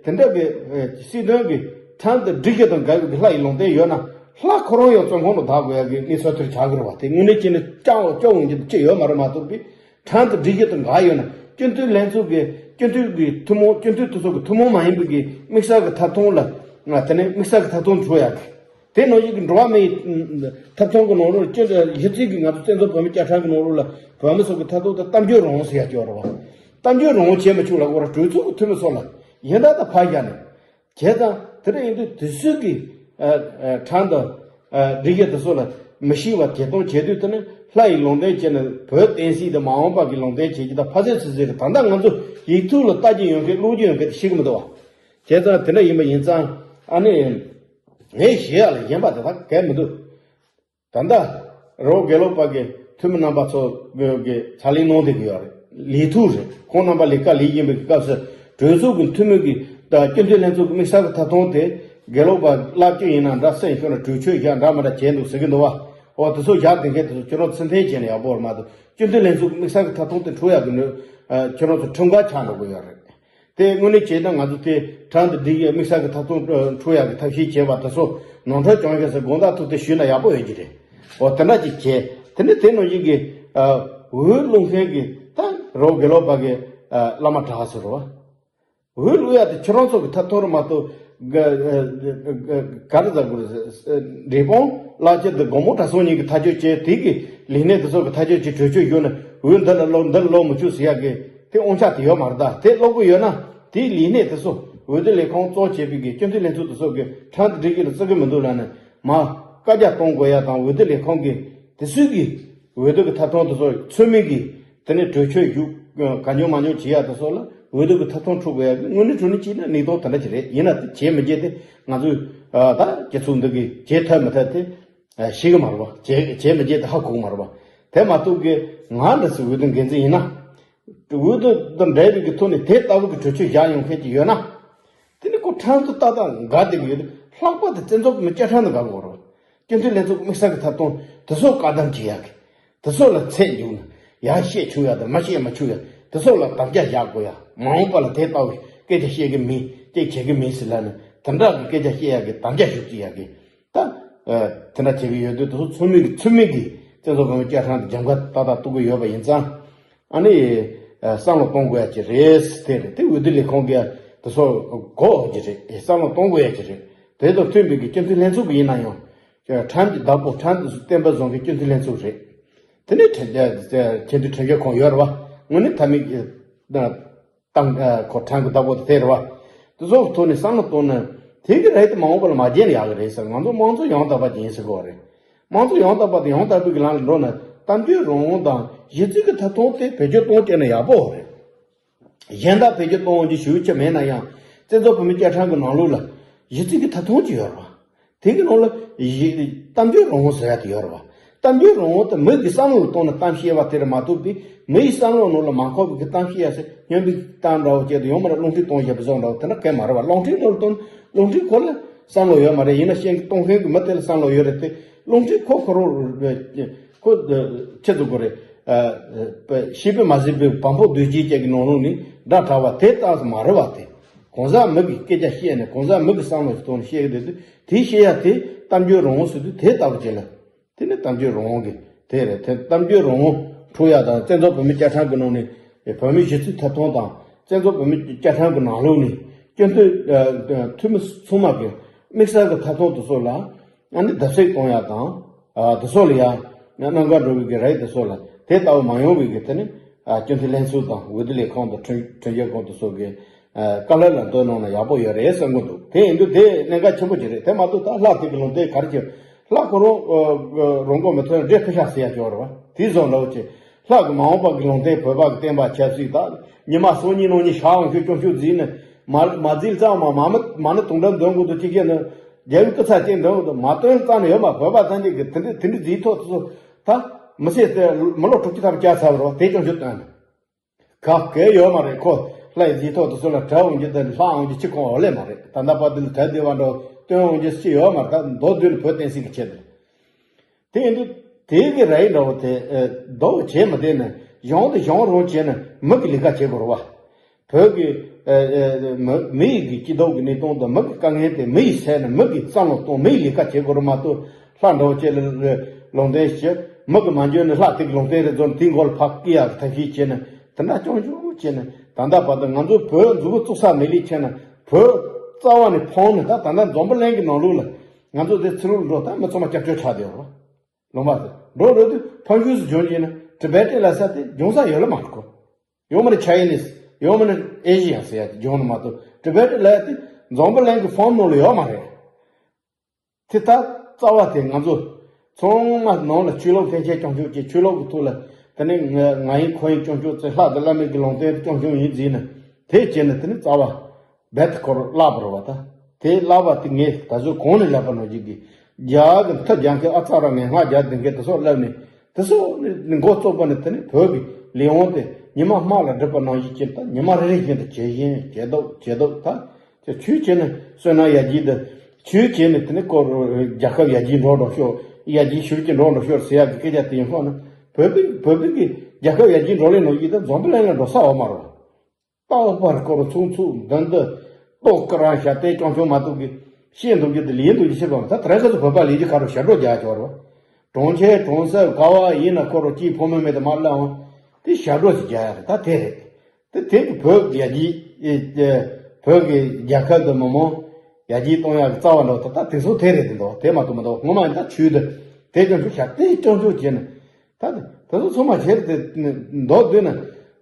དེ་འདྲ་གི་སྲིད་དོན་གྱི་ཁྲིམས་དང་སྒྲིག་གཞི་དང་འགལ་བའི་ལྷ་ཡི་ལུང་བསྟན་ཡོད་ན། ལྷ་ཁོ་རང་ཡང་བཙོན་ཁང་དུ་བདག་དགོས་ཡ་གི་གནས་ཚུལ་དེར་ཆགས་ཀྱི་རེད་བ། དེ་དངོས་གནས་བྱས་ན་སྐྱོ་སྐྱོ་འོང་རྒྱུ་ཅི་ཡོད་མ་རེད་མ་གཏོགས་པའི། ཁྲིམས་དང་སྒྲིག་གཞི་དང་འགལ་ཡོད་ན། སྤྱི་འཐུས་ལྷན་ཚོགས་ཀྱི་སྤྱི་འཐུས་ཀྱི་ཐུན་མོང་སྤྱི་འཐུས་དེ་ཚོ་གི་ཐུན་མོང་མ་ཡིན་པའི་གི་དམིགས་བསལ་གྱི་ཐབ་ཐང་ལ། དེ་ནས་དམིགས་བསལ་གྱི་ཐབ་ཐང་འཕྲོད་ཡ་གི། དེ་ནང་བཞིན་གྱི་འགྲོ་བ་མིའི་ཐབ་ཐང་གི་ནང་ལོགས་ལ་སྤྱི་གཞི་རྩའི་གི་ང་ཚོ་བཙན་བྱོལ་བོད་མི་བཅའ་ཁྲིམས་ཀྱི་ནང་ལོགས་ལ་བོད་མི་ཚོ་གི་ཐབ་ཐང་དེ་གཏམ་བརྗོད་རང་དབང་ཟེར་ཡ་ཅིག་ཡོད་རེད་བ། གཏམ་བརྗོད་རང་དབང་བྱེད་མི་ཆོག་ལབ་དགོས་རེད། གྲོས་ཚོགས་ཀྱི་འཐུས་མི་ཚོ་ལ་ཡིན་ད་ད་ཕར་བཞག་ནས། བྱས་ཙང་དེ་འདྲ་ཡིན་དུས་དེ་ཚོའི་གི་ཨ་ཨ་ཁྲིམས་དང་ཨ་སྒྲིག་གཞི་དེ་ཚོ་ལ་མི་ཤེས་པ་བརྗེ་གཏོང་བྱེད་དུས། དེ་ནི་ལྷ་ཡི་ལུང་བསྟན་བྱས་ནས་བོད་བསྟན་སྲིད་དང་མ་འོངས་པ་གི་ལུང་བསྟན་བྱེད་རྒྱུ་དང་། ཕ་སྲིད་སྲིད་ཟེར་གི་ད་ལྟ་ང་ཚོ་ཡིག་ཐོག་ལ་ལྟ་རྒྱུ་ཡོད་མཁན་ཀློག་རྒྱུ་ཡོད་མཁན་དེ་ཤེས་གི་མི་འདུག་བ། བྱས་ཙང་དེ་འདྲ་ཡིན་པ་ཡིན་ཙང་ཨ་ནི། ངས་ཞུ་ཡག་ལ་གཞན་པ་དེ་དག་གལ་མི་འདུག་ད་ལྟ་རི་བོ་དགེ་ལུགས་པ་གི་འཐུས་མི་རྣམ་པ་ཚོ་གི་ཕྱག་ལས་གནང་བསྡད་ཀྱི་ཡོད་རེད། ལས་ཐུག་རེད། ཁོང་རྣམ་པ་ལས་ཀ་ལས་བཞིན་པའི་སྐབས་སུ་གྲོས་ཚོགས་ཀྱི་འཐུས་མི་གི་དང་སྤྱི་འཐུས་ལྷན་ཚོགས་ཀྱི་དམིགས་བསལ་གྱི་ཐབ་ཐང་དེ་དགེ་ལུགས་པ་བླ་སྤྱི་ཡིན་ན་འདྲ། སེམས་ཤོར་ན་གྲོས་ཆོད་བཞག་འདྲ་མི་འདྲ་བྱས་འདུག་ཟེར་གྱི་འདུག་བ། འོ་དེ་ཚོ་བཞག་བསྡད་མཁན་དེ་ཚོ་ཁྱོད་རང་ཚུར་འཐེན་བྱས་ན་ཡག་པོ་རེད་མ་གཏོགས། སྤྱི་འཐུས་ལྷན་ཚོགས་ཀྱི་དམིགས་བསལ་གྱི་ཐབ་ཐང་དེ་འཕྲོད་ཡག་གི་ནི་ཁྱོད་རང་ཚོ་ཁྲིམས་འགལ་ཆགས་འགྲོ་གི་ཡོད་རེད། དེ་དངོས་གནས་བྱས་ན་ང་ཚོ་དེ་ཁྲིམས་དང་སྒྲིག་གཞི་དམིགས་བསལ་གྱི་ཐབ་ཐང་འཕྲོད་ཡག་གི་ཐབས་ཤེས་བྱས་པ་དེ་ཚོ་ནོར་འཁྲུལ་བྱུང་ཤག་ཟེར་དགོངས་དག་ཐོག་དེ་ཞུས་ན་ཡག་པོ་ཡོད་ཀྱི་རེད། འོ་དེ་འདྲ་ཅིག་བྱས། དེ་ནས་དེ་ནང་བཞིན་གྱི་འོས་བླུག་མཁན་གྱི་ད་རོགས་དགེ་ལོག་པ་གི་བླ་མ་གྲྭ་ཟེར་བ། འོས་བླུག་ཡ་དེ་ཁྱེད་རང་ཚོ་གི་ཐད་གཏོང་རེད་མ་གཏོགས། ག་རེ་ཟེར་དགོས་རེད། འབྲས་སྤུངས་བླ་སྤྱི་དང་དགོང་མོ་གྲྭ་ཚང་གཉིས་ཀྱི་ཐག་གཅོད་བྱས། དེ་གི་ལས་སྣེ་དེ་ཚོ་གི་ཐག་གཅོད་བྱས། གྲོས་ཆོད་བཞག་ནས་འོས་འདི་ལ་བླུག་འདི་ལ་བླུག་མི་ཆོག་ཟེར་ཡ་གི་དེ་དབང་ཆ་དེ་ཡོད་མ་རེད། ད་དེ་བླུག་གི་ཡོད་ན་དེའི་ལས་སྣེ་དེ་ཚོ་འོས་བསྡུ་ལས་ཁུངས་གཙོ་བྱས་པའི་གི་སྤྱི་འཐུས་ལྷན་ཚོགས་དེ་ཚོ་གི་ཁྲིམས་དང་སྒྲིག་གཞི་ལ་བརྩི་གི་མི་འདུག་ལབ་ནས་མར་བཀའ་རྒྱ་གཏོང་དགོས་ཡ་དང་། འོས་བསྡུ་ལས་ཁུངས་གི་དེ་ཚོའི་གི་འོས་བསྡུ་གི་ཐད་གཏོང་དེ་ཚོ་ཚུལ་མིན་གི་དེ་ནས་གྲོས་ཆོད་བཞག་གང་བྱུང་མང་བྱུང་བྱེད་ཡ་དེ་ཚོ་ལ་འོས་བསྡུ་གི་ཐད་གཏོང་འཁྲུག་དགོས་ཡ་གི་དངོས་གནས་དྲང་གནས་བྱས་ན་གནས་སྟངས་དེ་འདྲ་ཅིག་རེད། ཡིན་ན་དེ་བྱེད་མི་བྱེད་དེ་ང་ཚོས་ད་སྤྱི་ཚོགས་འདི་གི་བྱེད་ཐུབ་མི་ཐུབ་དེ་ཤེས་གི་མ་རེད་པ། བྱེད་བྱེད་མི་བྱེད་དེ་ཧ་གོ་གི་མ་རེད་པ། དེ་མ་གཏོགས་གི་ང་འདྲ་ཟེར་འོས་བསྡུ་འགན་འཛིན་ཡིན་ན། འོས་བསྡུ་དང་འབྲེལ་བའི་གི་ཐོག་ནས་དེ་ལྟ་བུ་གི་གྲོས་ཆོད་བཞག་ཡོང་མཁན་ཅིག་ཡོད་ན། དེ་ནི་ཁོ་ཁྲིམས་དང་ཏག་ཏག་འགལ་བསྡད་ཀྱི་ཡོད་དུས། ལྷག་པར་དུ་བཙན་འཛུལ་གྱི་མི་བཅའ་ཁྲིམས་དང་འགལ་དགོས་རེད། སྤྱི་འཐུས་ལྷན་ཚོགས་ཀྱི་དམིགས་བསལ་གྱི་ཐོབ་ཐང་དེ་ཚོ་བཀག་སྡོམ་བྱེད་ཡག་གི། དེ་ཚོ་ལ་ཚད་འཇུག་ནས་ཡར་བཤད་ཆོག་ཡག་དང་མར་བཤད་མི་ཆོག་ཡག་དེ་ཚོ་ལ་དམ་བཅའ་བཞག་དགོས་ཡག་མ་འོངས་པ་ལ་དེ་ལྟ་བུ་སྐད་ཆ་བཤད་གི་མིན། ཅིག་བྱེད་གི་མིན་ཟེར་ལབ་ནས་དེ་འདྲ་གི་སྐད་ཆ་བཤད་ཡག་གི་དམ་བཅའ་ཞུ་རྒྱུ་ཡག་གི། ད་དེ་འདྲ་བྱེད་གི་ཡོད་དུས། དེ་ཚོ་ཚུལ་མིན་གི་ཚུལ་མིན་གི་བཙན་འཛུལ་གྱི་མི་བཅའ་ཁྲིམས་དེ་རྒྱབ་འགལ་ཏག་ཏག་གཏུག་གི་ཡོད་པ་ཡིན་ཙང་། ཨ་ནི། བསམ་བློ་གཏོང་དགོས་ཡ་ཅིག་རེད། དེ་རེད། དེ་འོས་བསྡུ་ལས་ཁུངས་ཀྱིས་དེ་ཚོ་དགོས་ཀྱི་རེད། བསམ་བློ་གཏོང་དགོས་ཡ་ཅིག་རེད། དེ་དང་མཐུན་པའི་གི་སྤྱི་འཐུས་ལྷན་ཚོགས་ཀྱི་ཡིན་ན་ཡང་ཁྲིམས་ཀྱི་བདག་པོ། ཁྲིམས་དེ་ཚོ་བརྟན་པོ་བཟོ་མཁན་སྤྱི་འཐུས་ལྷན་ཚོགས་རེད། དེ་ནས་ཁྲིམས་ཁྲིམས་དོན་ཁྲིམས་ཞིབ་ཁང་ཡོད་རེད་བ། དངོས་གནས་མཐའ་མའི་གི་ཏང་ཁོ་ཁྲིམས་ཀྱི་བདག་པོ་དེ་དེ་རེད་བ། དེ་ཚོ་ཐོག་ནས་བསམ་བློ་གཏོང་ན་དེ་གི་རེད་དེ། མ་འོངས་པ་ལ་མ་བརྗེད་ན་ཡག་གི་རེད་ཟེར། ང་ཚོ་དམངས་གཙོ་ཡང་དག་པ་ཅིག་ཡིན་ཟེར་གི་ཡོད་རེད། དམངས་གཙོ་ཡང་དག་པ་དང་ཡང་དག་པའི་གི་ལམ་ལ་འགྲོ་ན་གཏམ་བརྗོད་རང་དབང་དང་གཞི་རྩའི་གི་ཐོབ་ཐང་དེ་བེད་སྤྱོད་གཏོང་བྱས་ན་ཡག་པོ་རེད། གཞན་དག་བེད་སྤྱོད་གཏོང་རྒྱུ་ཞུ་རྒྱུ་མེད་ན་ཡང་། བཙན་འཛུལ་བོད་མིའི་བཅའ་ཁྲིམས་ཀྱི་ནང་ལོགས་ལ་གཞི་རྩའི་གི་ཐོབ་ཐང་ཅིག་ཡོད་རེད་བ། དེ་གི་ནང་ལ་གཞི་གཏམ་བརྗོད་རང་དབང་ཟེར་ཡ་དེ་ཡོད་རེད་བ། གཏམ་བརྗོད་རང་དབང་དེ་མི་གི་བསམ་བློ་ལ་བཏང་ནས་གཏམ་བཤད་པ་དེ་རེད་མ་གཏོགས་པའི། མི་ཡི་བསམ་བློ་ནང་ལ་མ་འཁོར་བའི་གི་གཏམ་བཤད་ཡ་ཟེར། སྨྱོན་པའི་གཏམ་འདྲ་བོ་བྱས་དང་། ཡང་མིན་ན་རླུང་འཕྲིན་གཏོང་བཞིན་པ་བཟོ་འདྲ་བོ་དེ་འདྲ་གང་ཡང་མ་རེད་བ། རླུང་འཕྲིན་ནང་ལ་གཏོང་། རླུང་འཕྲིན་ཁོ་ལ་བསམ་བློ་ཡོད་མ་རེད། ཡིན་ན་གཞན་གྱི་གཏོང་མཁན་གྱི་མི་དེ་ལ་བསམ་བློ་ཡོད་རེད་དེ། རླུང་འཕྲིན་ཁོ་ཁོ་རང་ཁོ་ཆི་ཟེར་དགོས་རེད། ཤེས་པས་མ་ཟིན་པའི་བམ་པོ་རྡོ་རྗེ་ཅན་གྱི་ནང་ལོགས་ནས་སྒྲ་གྲགས་པ་དེ་ལྟ་བུ་མ་རེད་བ། དེ་གང་ཟག་མི་གིས་སྐད་ཆ་བཤད་ནས་གང་ཟག་མི་གི་བསམ་བློ་ཞིག་བཏང་ནས་བཤད་ཀྱི་འདུག་དུས། དེ་བཤད་ཡ་དེ་གཏམ་བརྗོད་རང་དབང་ཟེར་དུས་དེ་ལྟ་བུ་བྱས་ལ། དེ་ནི་གཏམ་བརྗོད་རང་དབང་གི་དེ་རེད། དེ་གཏམ་བརྗོད་རང་དབང་འཕྲོག་ཡ་དང་། བཙན་འཛུལ་བོད་མིའི་བཅའ་ཁྲིམས་ཀྱི་ནང་ནས་བོད་མིའི་གཞི་རྩའི་ཐོབ་ཐང་དང་། བཙན་འཛུལ་བོད་མིའི་བཅའ་ཁྲིམས་ཀྱི་ནང་ལོགས་ནས་སྤྱི་འཐུས་འཐུས་མི་ཚང་མ་གི་དམིགས་བསལ་གྱི་ཐོབ་ཐང་དེ་ཚོ་ལ་ཨ་ནི་བརྡབ་གསིག་གཏོང་ཡ་དང་། དེ་ཚོ་ལ་ཡ་གནོད་འགལ་འགྲོ་བའི་གི་རིགས་དེ་ཚོ་ལ། དེ་ལྟ་བུ་མ་ཡོང་བའི་གི་དེ་ནི་སྤྱི་འཐུས་ལྷན་ཚོགས་དང་འོས་བསྡུ་ལས་ཁང་དང་ཁྲིམས་ཁྲིམས་ཞིབ་ཁང་དེ་ཚོ་གི་བཀའ་སློབ་ལ་འདོན་གནང་ན་ཡག་པོ་ཡོད་རེད་བསམ་གྱི་འདུག་དེ་ཡིན་དུས་དེ་གནད་འགག་ཆེན་པོ་ཅིག་རེད། དེ་མ་གཏོགས་ད་ལྷ་དེ་གི་ལུང་བསྟན་ག་རེ་བྱེད། ལྷ་ཁོ་རང་རང་མགོ་མི་ཐོན་འདྲེ་ཕུ་ཤ་ཟེར་ཡ་ཅིག་ཡོད་རེད་བ། དེ་བཟོ་འདྲ་བོ་ཅིག་ལྷ་གི་མ་འོངས་པ་གི་ལུང་བསྟན། བོད་པ་གི་བསྟན་པ་ཆབ་སྲིད་ད་ཉི་མ་གསུམ་གཉིས་ནང་གཉིས་ཤར་འོང་ཤོག་སྐྱོང་ཤོག་བརྫིས་ནས་མ་མ་བརྫིས་ཙང་མ་མ་མི་མ་ཎི་དུང་སྒྲ་འདོན་དགོས་འདུག་ཅིག་བྱས་ནས་རྒྱལ་བའི་སྐུ་ཚབ་ཅིག་འདོན་དགོས་འདུག་མ་བཏོན་ཙང་ནས་ཡོད་མ། བོད་པ་ཚང་གི་དེ་འདྲ་དེ་འདྲ་བརྫིས་ཐོག་ཚོ་ད་མི་ཚེ་དེ་མི་ལོ་དྲུག་ཅུ་ཐམ་པ་བསྐྱལ་ཚར་བ་རེད་བ། དེ་སྐྱོང་ཤོག་བཏོན་ནས། ག་གེ་ཡོད་མ་རེད། ཁོ་ལྷ་ཡི་རྗེས་ཐོག་དེ་ཚོ་ལ་གྲྭ་འོང་རྒྱུ་དང་ལྷ་འོང་རྒྱུ་ཅི་གང་ཡོད་ལེ་མ་རེད། ད་ལྟ་བར་དུ་ལ་གྲྭ་སྡེ་བ་འདྲ་བོ་སྟོན་འོང་རྒྱུ་ཅི་ཡོད་མ་རེད། ད་མདོར་བསྡུས་ནས་བོད་བསྟན་སྲིད་ཀྱི་ཆེད་དུ། དེ་ཡིན་དུས་དེ་གི་ར་ཡི་འདྲ་བོ་དེ་ཨ་ལྡོག་བྱས་མི་བསྡད་ནས་གཞུང་དེ་གཞུང་རང་བྱས་ནས་མི་གི་ལས་ཀ་བྱེད་དགོས་རེད་བ། བོད་ཀྱི་ཨ་ཨ་མི་མི་ཡི་གི་སྐྱིད་སྡུག་གི་གནས་སྟངས་དང་མི་གི་དཀའ་ངལ་དེ་མི་ཡིས་སེལ་ནས་མི་གིས་བསམ་བློ་གཏོང་། མི་ཡི་ལས་ཀ་བྱེད་དགོས་རེད་མ་གཏོགས། ལྷ་འདྲ་བོ་བྱས་ལ་ལ་ལུང་བསྟན་བྱེད། མི་གི་མ་འཇོན་ནས་ལྷ་དེ་གི་ལུང་བསྟན་རེད་བཟོ་ནས་དེའི་མགོ་ལ་ཕར་སྐྱེལ་ཡག་གི་ཐབས་ཤེས་བྱས་ནས་དེ་འདྲ་རྐྱང་རྐྱང་བྱས་ནས། ད་ལྟ་བར་དུ་ང་ཚོ་བོད་མཛུབ་མོ་བཙུགས་ས་མེད་ལས་བྱས་ནས་བོད་རྩ་བ་ནས་ཕོངས་ནས། ད་ད་ལྟ་འཛམ་བུ་གླིང་གི་ནང་ལོགས་ལ་ང་ཚོ་དེ་ཚུར་འགྲོ་ད་མི་ཚང་མ་སྐྱབས་བཅོལ་ཆགས་བསྡད་ཡོད་རེད་བ། ལུང་པ་དེ་འགྲོ་འགྲོ་དུས་ཕ་ཤུལ་སུ་བྱུང་རྗེས་ནས་ཊི་བེ་ཊན་ལབ་ས་དེ་འབྱུང་ས་ཡོད་ལ་མ་གོ། ཡང་མིན་ན་ཆ་ཡི་ནིས། ཡང་མིན་ན་ཨེ་ཤི་ཡ་ཟེར་ཡ་དེ་བྱུང་ནི་མ་གཏོགས། ཊི་བེ་ཊན་ལབ་ཡ་དེ་འཛམ་བུ་གླིང་གི་ཕོངས་ནང་ལ་ཡོད་མ་རེད། དེ་ད་རྩ་བ་དེ་ང་ཚོ་ཚང་མ་ནང་ལ་ཆོས་ལུགས་འཕེལ་རྒྱས་སྐྱོང་ཕྱོགས་ཀྱི། ཆོས་ལུགས་ཀྱི་ཐོག་ལ་དེ་ནས་ང་ང་ཡིན་ཁོ་ཡིན་སྐྱོང་ཕྱོགས་ཚེ་ལྷ་དང་བླ་མའི་གི་ལུང་བསྟན་སྐྱོང་ཕྱོགས་ཡིན་བརྫིས་ནས་དེ་བྱས་ནས་དེ་ནས་རྩ་བ་རྦད་དེ་ཁོ་རང་བརླག་པ་རེད་བ། ད་དེ་བརླག་པ་དེ་ངས་ད་གཟོད་གོང་ནས་ལབ་པ་ནང་བཞིན་གྱི་རྒྱ་གི་མཐའ་རྒྱ་མཁན་ཨ་ཙ་ར་ངན་སྔགས་རྒྱག་བསྡད་མཁན་དེ་ཚོ་སླེབས་ནས་དེ་ཚོ་ནི་འགོ་བཙུགས་པ་ནས་དེ་ནས་བོད་ཀྱི་ལས་དབང་དེ་ཉི་མ་དམག་ལ་སྒྲིབ་པ་ནང་བཞིན་བྱས། ད་ཉི་མ་རེ་རེ་བཞིན་དུ་ཇེ་ཞན་ཇེ་སྡུག་ཇེ་སྡུག་ད་ཆོས་བྱས་ནས་བསོད་ནམས་ཡར་རྒྱས་དང་། ཆོས་བྱས་ནས་དེ་ནས་ཁོ་རྒྱལ་ཁབ་ཡར་རྒྱས་འགྲོ་འགྲོ་ཤོག་ཡར་རྒྱས་ཤུགས་ཀྱིས་འགྲོ་འགྲོ་ཤོག་ཟེར་ཡག་གི་སྐད་ཆ་དེ་ཡིན་ཁོ་ན། བོད་པའི་བོད་པའི་གི་རྒྱལ་ཁབ་ཡར་རྒྱས་འགྲོ་ལས་ནང་བཞིན་ད་འཛམ་བུ་གླིང་ལ་འགྲོ་ས་ཡོད་མ་རེད། རྟག་པར་སྐོར་ཚུགས་ཚུགས་འདི་འདི་ལྟོ་ཀི་རང་ཞབས་བརྟན་སྐྱོང་ཆུང་མ་གཏོགས་གི་བཤད་འདུག་རྒྱུ་དེ་ལས་འདུག་རྒྱུ་ཤེས་པ་མ། ད་དེ་རིང་ཁ་སང་བོད་པ་ལས་རྒྱུ་ཁ་རུ་ཞབས་བྲོ་རྒྱག་ཆོག་རེད་བ། གྲོང་ཁྱེར་གྲོང་གསེབ་ག་བ་ཡིན་ན་ཁོ་རང་སྐྱིད་ཕོ་མོ་མེད་དུ་མ་སླེབས་འོང་། དེ་ཞབས་བྲོ་ཞིག་རྒྱག་ཡ་རེད། ད་དེ་རེད། དེ་དེ་གི་བོད་རྒྱལ་སྤྱི་ཨེ་ཨེ་བོད་ཀྱི་རྒྱལ་ཁབ་དང་མི་མང་རྒྱལ་སྤྱི་གཏོང་ཡག་གི་རྩ་བ་འདྲ་བོ་ད་ད་དེ་ཚོ་དེ་རེད། དེ་འདུག་དེ་མ་གཏོགས་མི་འདུག་སྔོན་མ་ཡིན་ད་ཆོས་དེ་དེ་སྐྱོན་བརྗོད་བྱ་དེ་སྐྱོན་བརྗོད་བྱས་ནས་ད་དེ་ཚོ་ཚང་མ་བྱས་ཏེ་མདོར་བསྡུས་ན་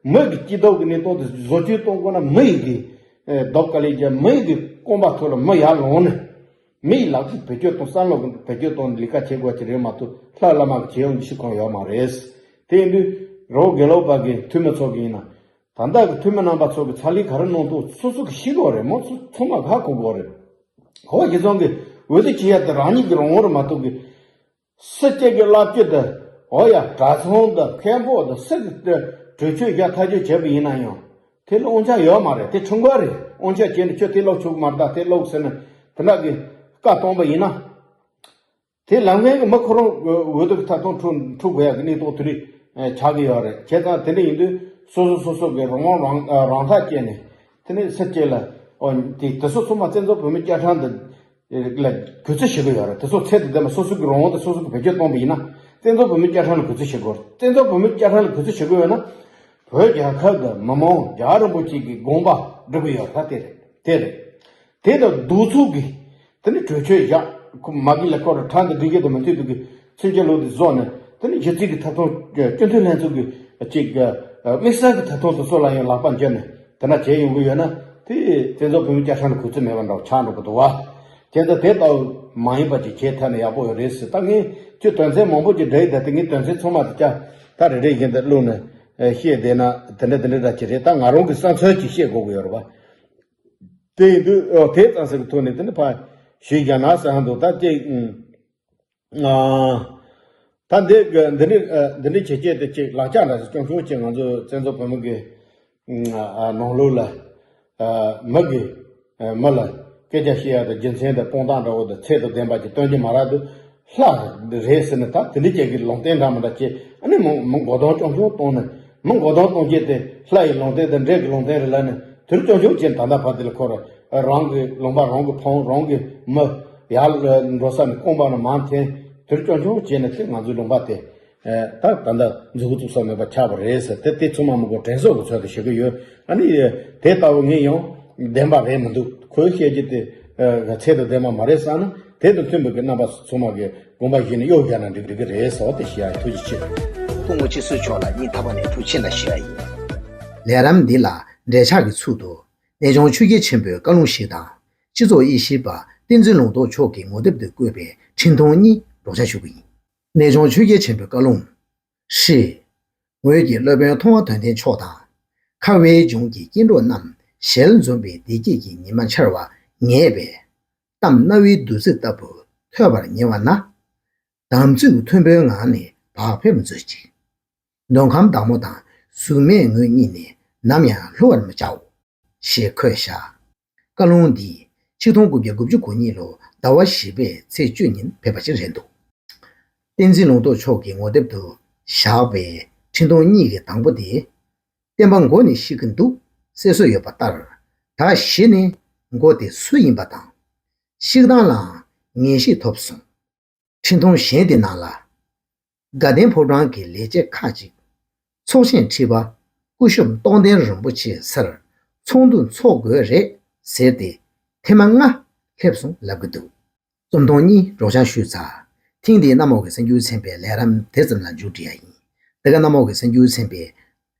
མི་གི་སྐྱིད་སྡུག་གི་གནས་སྟངས་དེ་བཟོ་བཅོས་གཏོང་དགོས་ན་མི་ཡི་གི་ཨེ་སྡུག་དཀའ་ལས་རྒྱག་མི་ཡི་གི་སྐོམ་པ་ཐོག་ལ་མི་ཡར་ལངས་ནས། མི་ཡི་ལག་ཏུ་བེད་སྤྱོད་གཏོང་བསམ་བློ་བེད་སྤྱོད་གཏོང་ལས་ཀ་བྱེད་དགོས་ཀྱི་རེད་མ་གཏོགས་ལྷ་བླ་མ་གི་བྱེད་ཡོང་གི་ཤི་ཁོང་ཡོད་མ་རེད། དེ་ཡིན་དུས་རོགས་དགེ་ལོག་པ་གི་འཐུས་མི་ཚོ་གི་ཡིན་ན་ད་ལྟ་གི་འཐུས་མི་རྣམ་པ་ཚོ་གི་ཚ་ལི་ག་རེ་གནང་འདུག་སོ་སོ་གི་ཤི་དགོས་རེད། མང་ཚོ་ཚང་མ་ཧ་གོ་དགོས་རེད། ཧོ་ཁྱེད་ཚང་གི་འོས་བསྡུ་བྱེད་ཡ་དེ་རང་ཉིད་ཀྱི་རང་དབང་རེད་མ་གཏོགས་གི་སྲིད་སྤྱི་གི་བླ་སྤྱི་དང་འོ་ཡ་གྲྭ་ཚང་དང་མཁན་པོ་དང་སྲིད་ཀྱི་གྲོས་ཆོད་བཞག་ཐག་གཅོད་བྱས་པ་ཡིན་ན་ཡང་དེ་ལ་དབང་ཆ་ཡོད་མ་རེད། དེ་ཁྲིམས་འགལ་རེད། དབང་ཆ་བྱས་ནས་ཁྱོད་དེ་ཀློག་ཆོག་གི་མ་རེད། ད་དེ་ཀློག་ཟེར་ནས་དེ་འདྲ་གི་བཀའ་གཏོང་པ་ཡིན་ན་དེ་ལམ་ངན་གྱི་མི་ཁོ་རང་འོས་བསྡུ་གི་ཐད་གཏོང་འཁྲུག་འཁྲུག་དགོས་ཡ་གི་གནས་སྟངས་དེ་རིགས་ཆགས་ཀྱི་ཡོད་རེད། བྱས་ཙང་དེ་འདྲ་ཡིན་དུས་སོ་སོ་སོ་སོ་གི་རང་དབང་རང་རང་ཐག་བཅད་ནས་དེ་ནས་སྲིད་སྤྱི་ལ་ཨོ་དེ་དེ་སོ་སོ་མ་བཙན་བྱོལ་བོད་མི་བཅའ་ཁྲིམས་དང་ལ་གུས་བརྩི་ཞུ་གི་ཡོད་རེད། དེ་ཚོ་ཚད་དང་ལྡན་པ་སོ་སོ་གི་རང་དབང་དང་སོ་སོ་གི་བེད་སྤྱོད་གཏོང་བ་ཡིན་ན་བཙན་བྱོལ་བོད་མི་བཅའ་ཁྲིམས་ལ་གུས་བརྩི་ཞུ་དགོས་རེད། བཙན་བྱོལ་བོད་མི་བཅའ་ཁྲིམས་ལ་གུས་བརྩི་ཞུ་དགོས་ཡོད་ན་བོད་རྒྱལ་ཁབ་དང་མི་མང་རྒྱལ་བ་རིན་པོ་ཆེ་གི་དགོངས་པ་སྒྲུབ་གི་ཡོད་རེད། དེ་རེད། དེ་རེད། དེ་དང་གདུག་རྩུབ་ཀྱི་དེ་ནི་གྲོས་ཆོད་བཞག་ཁོ་མ་གི་ལ་ཁོ་ར་ཁྲག་འདི་སྒྲིག་གི་དང་མི་མཐུན་འདུག་གི་ཚུན་ཆད་ལོ་འདི་བཟོ་ནས་དེ་ནི་གཞི་རྩའི་གི་ཐབ་ཐང་སྤྱི་འཐུས་ལྷན་ཚོགས་ཀྱི་གཅིག་དམིགས་བསལ་གྱི་ཐབ་ཐང་དུ་སོགས་ལ་ཡང་ལག་པ་འཇུ་ནས་དེ་འདྲ་བྱས་ཡོང་གི་ཡོད་ན་དེ་བཙན་བྱོལ་བོད་མི་བཅའ་ཁྲིམས་ལ་གུས་བརྩི་མེད་པ་འདྲ་བོ་ཆགས་འགྲོ་གི་འདུག་བ། དེ་ཚོ་དེ་ལྟ་བུ་མ་ཡིན་པ་ཅིག་བྱས་ཐལ་ན་ཡག་པོ་ཡོད་རེད་ཟེར། ད་ངས་ཁྱོད་དོན་ཚན་མང་པོ་ཅིག་བསྒྲིགས་ཡོད་དེ་ངས་དོན་ཚན་ཚང་མ་དེ་ཅག་ད་རེ་རེ་བཞིན་དུ་བླུགས་ནས་བཤད་བསྡད་ན་དེ་འདྲ་དེ་འདྲ་འདྲ་ཅིག་རེད། ད་ང་རང་གི་བསམ་ཚུལ་ཅིག་བཤད་དགོས་ཀྱི་ཡོད་རེད་བ། དེ་ཡིན་དུས་ཨོ་དེ་ཙམ་ཟེར་གི་ཐོག་ནས་དེ་ནི་ཕ་ཞུས་རྒྱ་ནག་ཟེར་ཧ་འདུག་ད་ཅིག་ཨ་ད་འདི་གི་འདི་འདྲི་ཨ་འདི་འདྲི་བྱེད་སྤྱད་དེ་ཅིག་ལག་ཆ་འདྲ་ཞིག་སྐྱོང་ཆོག་ཅིག་ང་ཚོ་བཙན་བྱོལ་བོད་མི་གི་ཨ་ནང་ལོགས་ལ་ཨ་མི་གི་ཨ་མི་ལ་སྐད་ཆ་བཤད་ཡ་དང་རྒྱུ་མཚན་དང་དཔང་རྟགས་འདྲ་བོ་དང་ཚད་དང་ལྡན་པ་ཅིག་སྟོན་གྱི་མ་རག་དུས། ལྷ་རེད་ཟེར་ནས་ད་དེ་འདྲ་ཅིག་གི་ལུང་བསྟན་འདྲ་མི་འདྲ་བྱས་ཨ་ནི་མི་མི་མགོ་གདོང་སྐྱོང་སྐྱོང་གཏོང་ནས་མི་མགོ་གདོང་གཏོང་རྒྱུ་དེ་ལྷ་ཡི་ལུང་བསྟན་དང་འདྲེ་གི་ལུང་བསྟན་རེད་ལབ་ནས་དེར་སྐྱོང་སྐྱོང་བྱས་ནས་ད་ལྟ་བར་དེ་ལ་ཁོ་རང་གི་ལུང་པ་རང་གི་ཕུང་རང་གི་མི་ཡར་འགྲོ་ས་ནས་རྐང་པ་ནས་མར་འཐེན་དེར་སྐྱོང་སྐྱོང་བྱས་ནས་དེ་ང་ཚོའི་ལུང་པ་དེ་ད་ད་ལྟ་མཛུབ་གུ་བཙུགས་ས་མེད་པ་ཆགས་པ་རེད་ཟེར་དེ་དེ་ཚང་མ་མི་དགོས་དྲན་གསོ་གི་ཚུལ་དུ་ཞུ་གི་ཡོད། ཨ་ནི་དེ་ལྟ་བུ་ངས་ཡང་བདེན་པ་རེད་མི་འདུག་ཁོས་བཤད་རྒྱུ་དེ། ཨ་ཚད་དང་ལྡན་པ་མ་རེད་བསམ་ན་དེ་དང་མཐུན་པའི་གི་རྣམ་པ་ཚང་མ་གི་དགོངས་པ་བཞེས་ནས་གཡོག་བརྒྱབ་ན་འགྲིག་འགྲིག་གི་རེད་ཟེར་བ་དེ་ཞུ་ཡ་ཡིན། ཐུགས་རྗེ་ཆེ། སྐུ་ངོ་སྤྱི་ཟུར་མཆོག་ལ་སྙིང་ཐག་པ་ནས་ཐུགས་ཆེ་གནང་ཞུ་ཡ་ཡིན། ལས་རིམ་འདི་ལ་འབྲེལ་ཆགས་ཀྱི་ཚུལ་དུ་གནས་ཆུང་ཆོས་རྒྱལ་ཆེན་པོའི་བཀའ་ལུང་ཞིག་དང་སྤྱི་ཚོགས་དབྱེ་ཞིབ་པ་བསྟན་འཛིན་ལུང་རྟོགས་མཆོག་གི་ངོ་དེབ་ཏུ་བཀོད་པའི་འཕྲིན་ཐུང་གཉིས་སྒྲོག་སྦྱང་ཞུ་གི་ཡིན། གནས་ཆུང་ཆོས་རྒྱལ་ཆེན་པོའི་བཀའ་ལུང་། ཧྲཱིཿ་ངོས་ཀྱིས་སློབ་དཔོན་མཐོང་བ་དོན་ལྡན་མཆོག་དང་། ཁ་བའི་ལྗོངས་ཀྱི་སྐྱེ་འགྲོ་རྣམས་ཞལ་འཛུམ་པའི་བདེ་སྐྱིད་ཀྱི་ཉི་མ་འཆར་བ་ངེས་པས། གཏམ་རྣ་བའི་བདུད་རྩི་ལྟ་བུ་ཐོས་པར་ཉེ་བ་ན། དམ་ཚིག་མཐུན་པོའི་ངང་ནས་བག་ཕེབས་མཛོད་ཅིག་མདོ་ཁམས་བདག་མོ་དང་གཟུགས་མེད་ངོས་གཉིས་ནས་ནམ་ཡང་བསླུ་བར་མི་བྱའོ། ཞེས་འཁོད་བཞག་བཀའ་ལུང་འདི་ཆིག་སྟོང་དགུ་བརྒྱ་དགུ་བཅུ་གོ་གཉིས་ལོ་ཟླ་བ་བཞི་པའི་ཚེས་བཅུ་ཉིན་ཕེབས་པ་ཞིག་རེད་འདུག་བསྟན་འཛིན་ལུང་རྟོགས་མཆོག་གི་ངོ་དེབ་ཏུ་བཞག་པའི་འཕྲིན་ཐུང་གཉིས་ཀྱི་དང་པོ་དེ། བསྟན་པ་མགོ་ནས་བཤིག་གི་འདུག་ཟེར་སྲོལ་ཡོད་པ་ལྟར། ད་གཞི་ནས་མགོ་དེ་སུ་ཡིན་པ་དང་། བཤིག་སྟངས་ལའང་ངེས་ཤེས་ཐོབ་སོང་། འཕྲིན་ཐུང་གཞན་དེ་ནང་ལ། དགའ་ལྡན་ཕོ་བྲང་གི་ལས་བྱེད་ཁག་ཅིག་ཚོགས་ཆེན་ཁྲི་པ་སྐུ་ཞབས་རྟོགས་ལྡན་རིན་པོ་ཆེའི་སར་ཚོགས་འདུ་འཚོགས་དགོས་རེད་ཟེར་ཏེ་ཐེངས་མ་ལྔ་སླེབས་སོང་ལབ་ཀྱི་འདུག་རྩོམ་ཐུང་གཉིས་སྒྲོག་སྦྱང་ཞུས་ཚར། ཐེངས་འདིའི་གནམ་འོག་གི་གསར་འགྱུར་ཚན་པའི་ལས་རིམ་དེ་ཙམ་ལ་མཇུག་སྒྲིལ་ཡ་ཡིན། འདི་ག་གནམ་འོག་གི་གསར་འགྱུར་ཚན་པའི་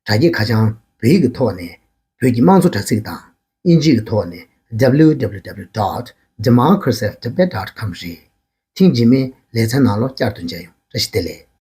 དྲ་རྒྱའི་ཁ་བྱང་བོད་ཡིག་གི་ཐོག་ནས་བོད་ཀྱི་དམངས་གཙོ་དྲ་ཚིགས་དང་དབྱིན་ཇིའི་ཐོག་ནས་www dot democracy of tibet dot com རེད། ཐེངས་རྗེས་མའི་ལེ་ཚན་ནང་ལོགས་བསྐྱར་དུ་མཇལ་ཡོང་། བཀྲ་ཤིས་བདེ་ལེགས།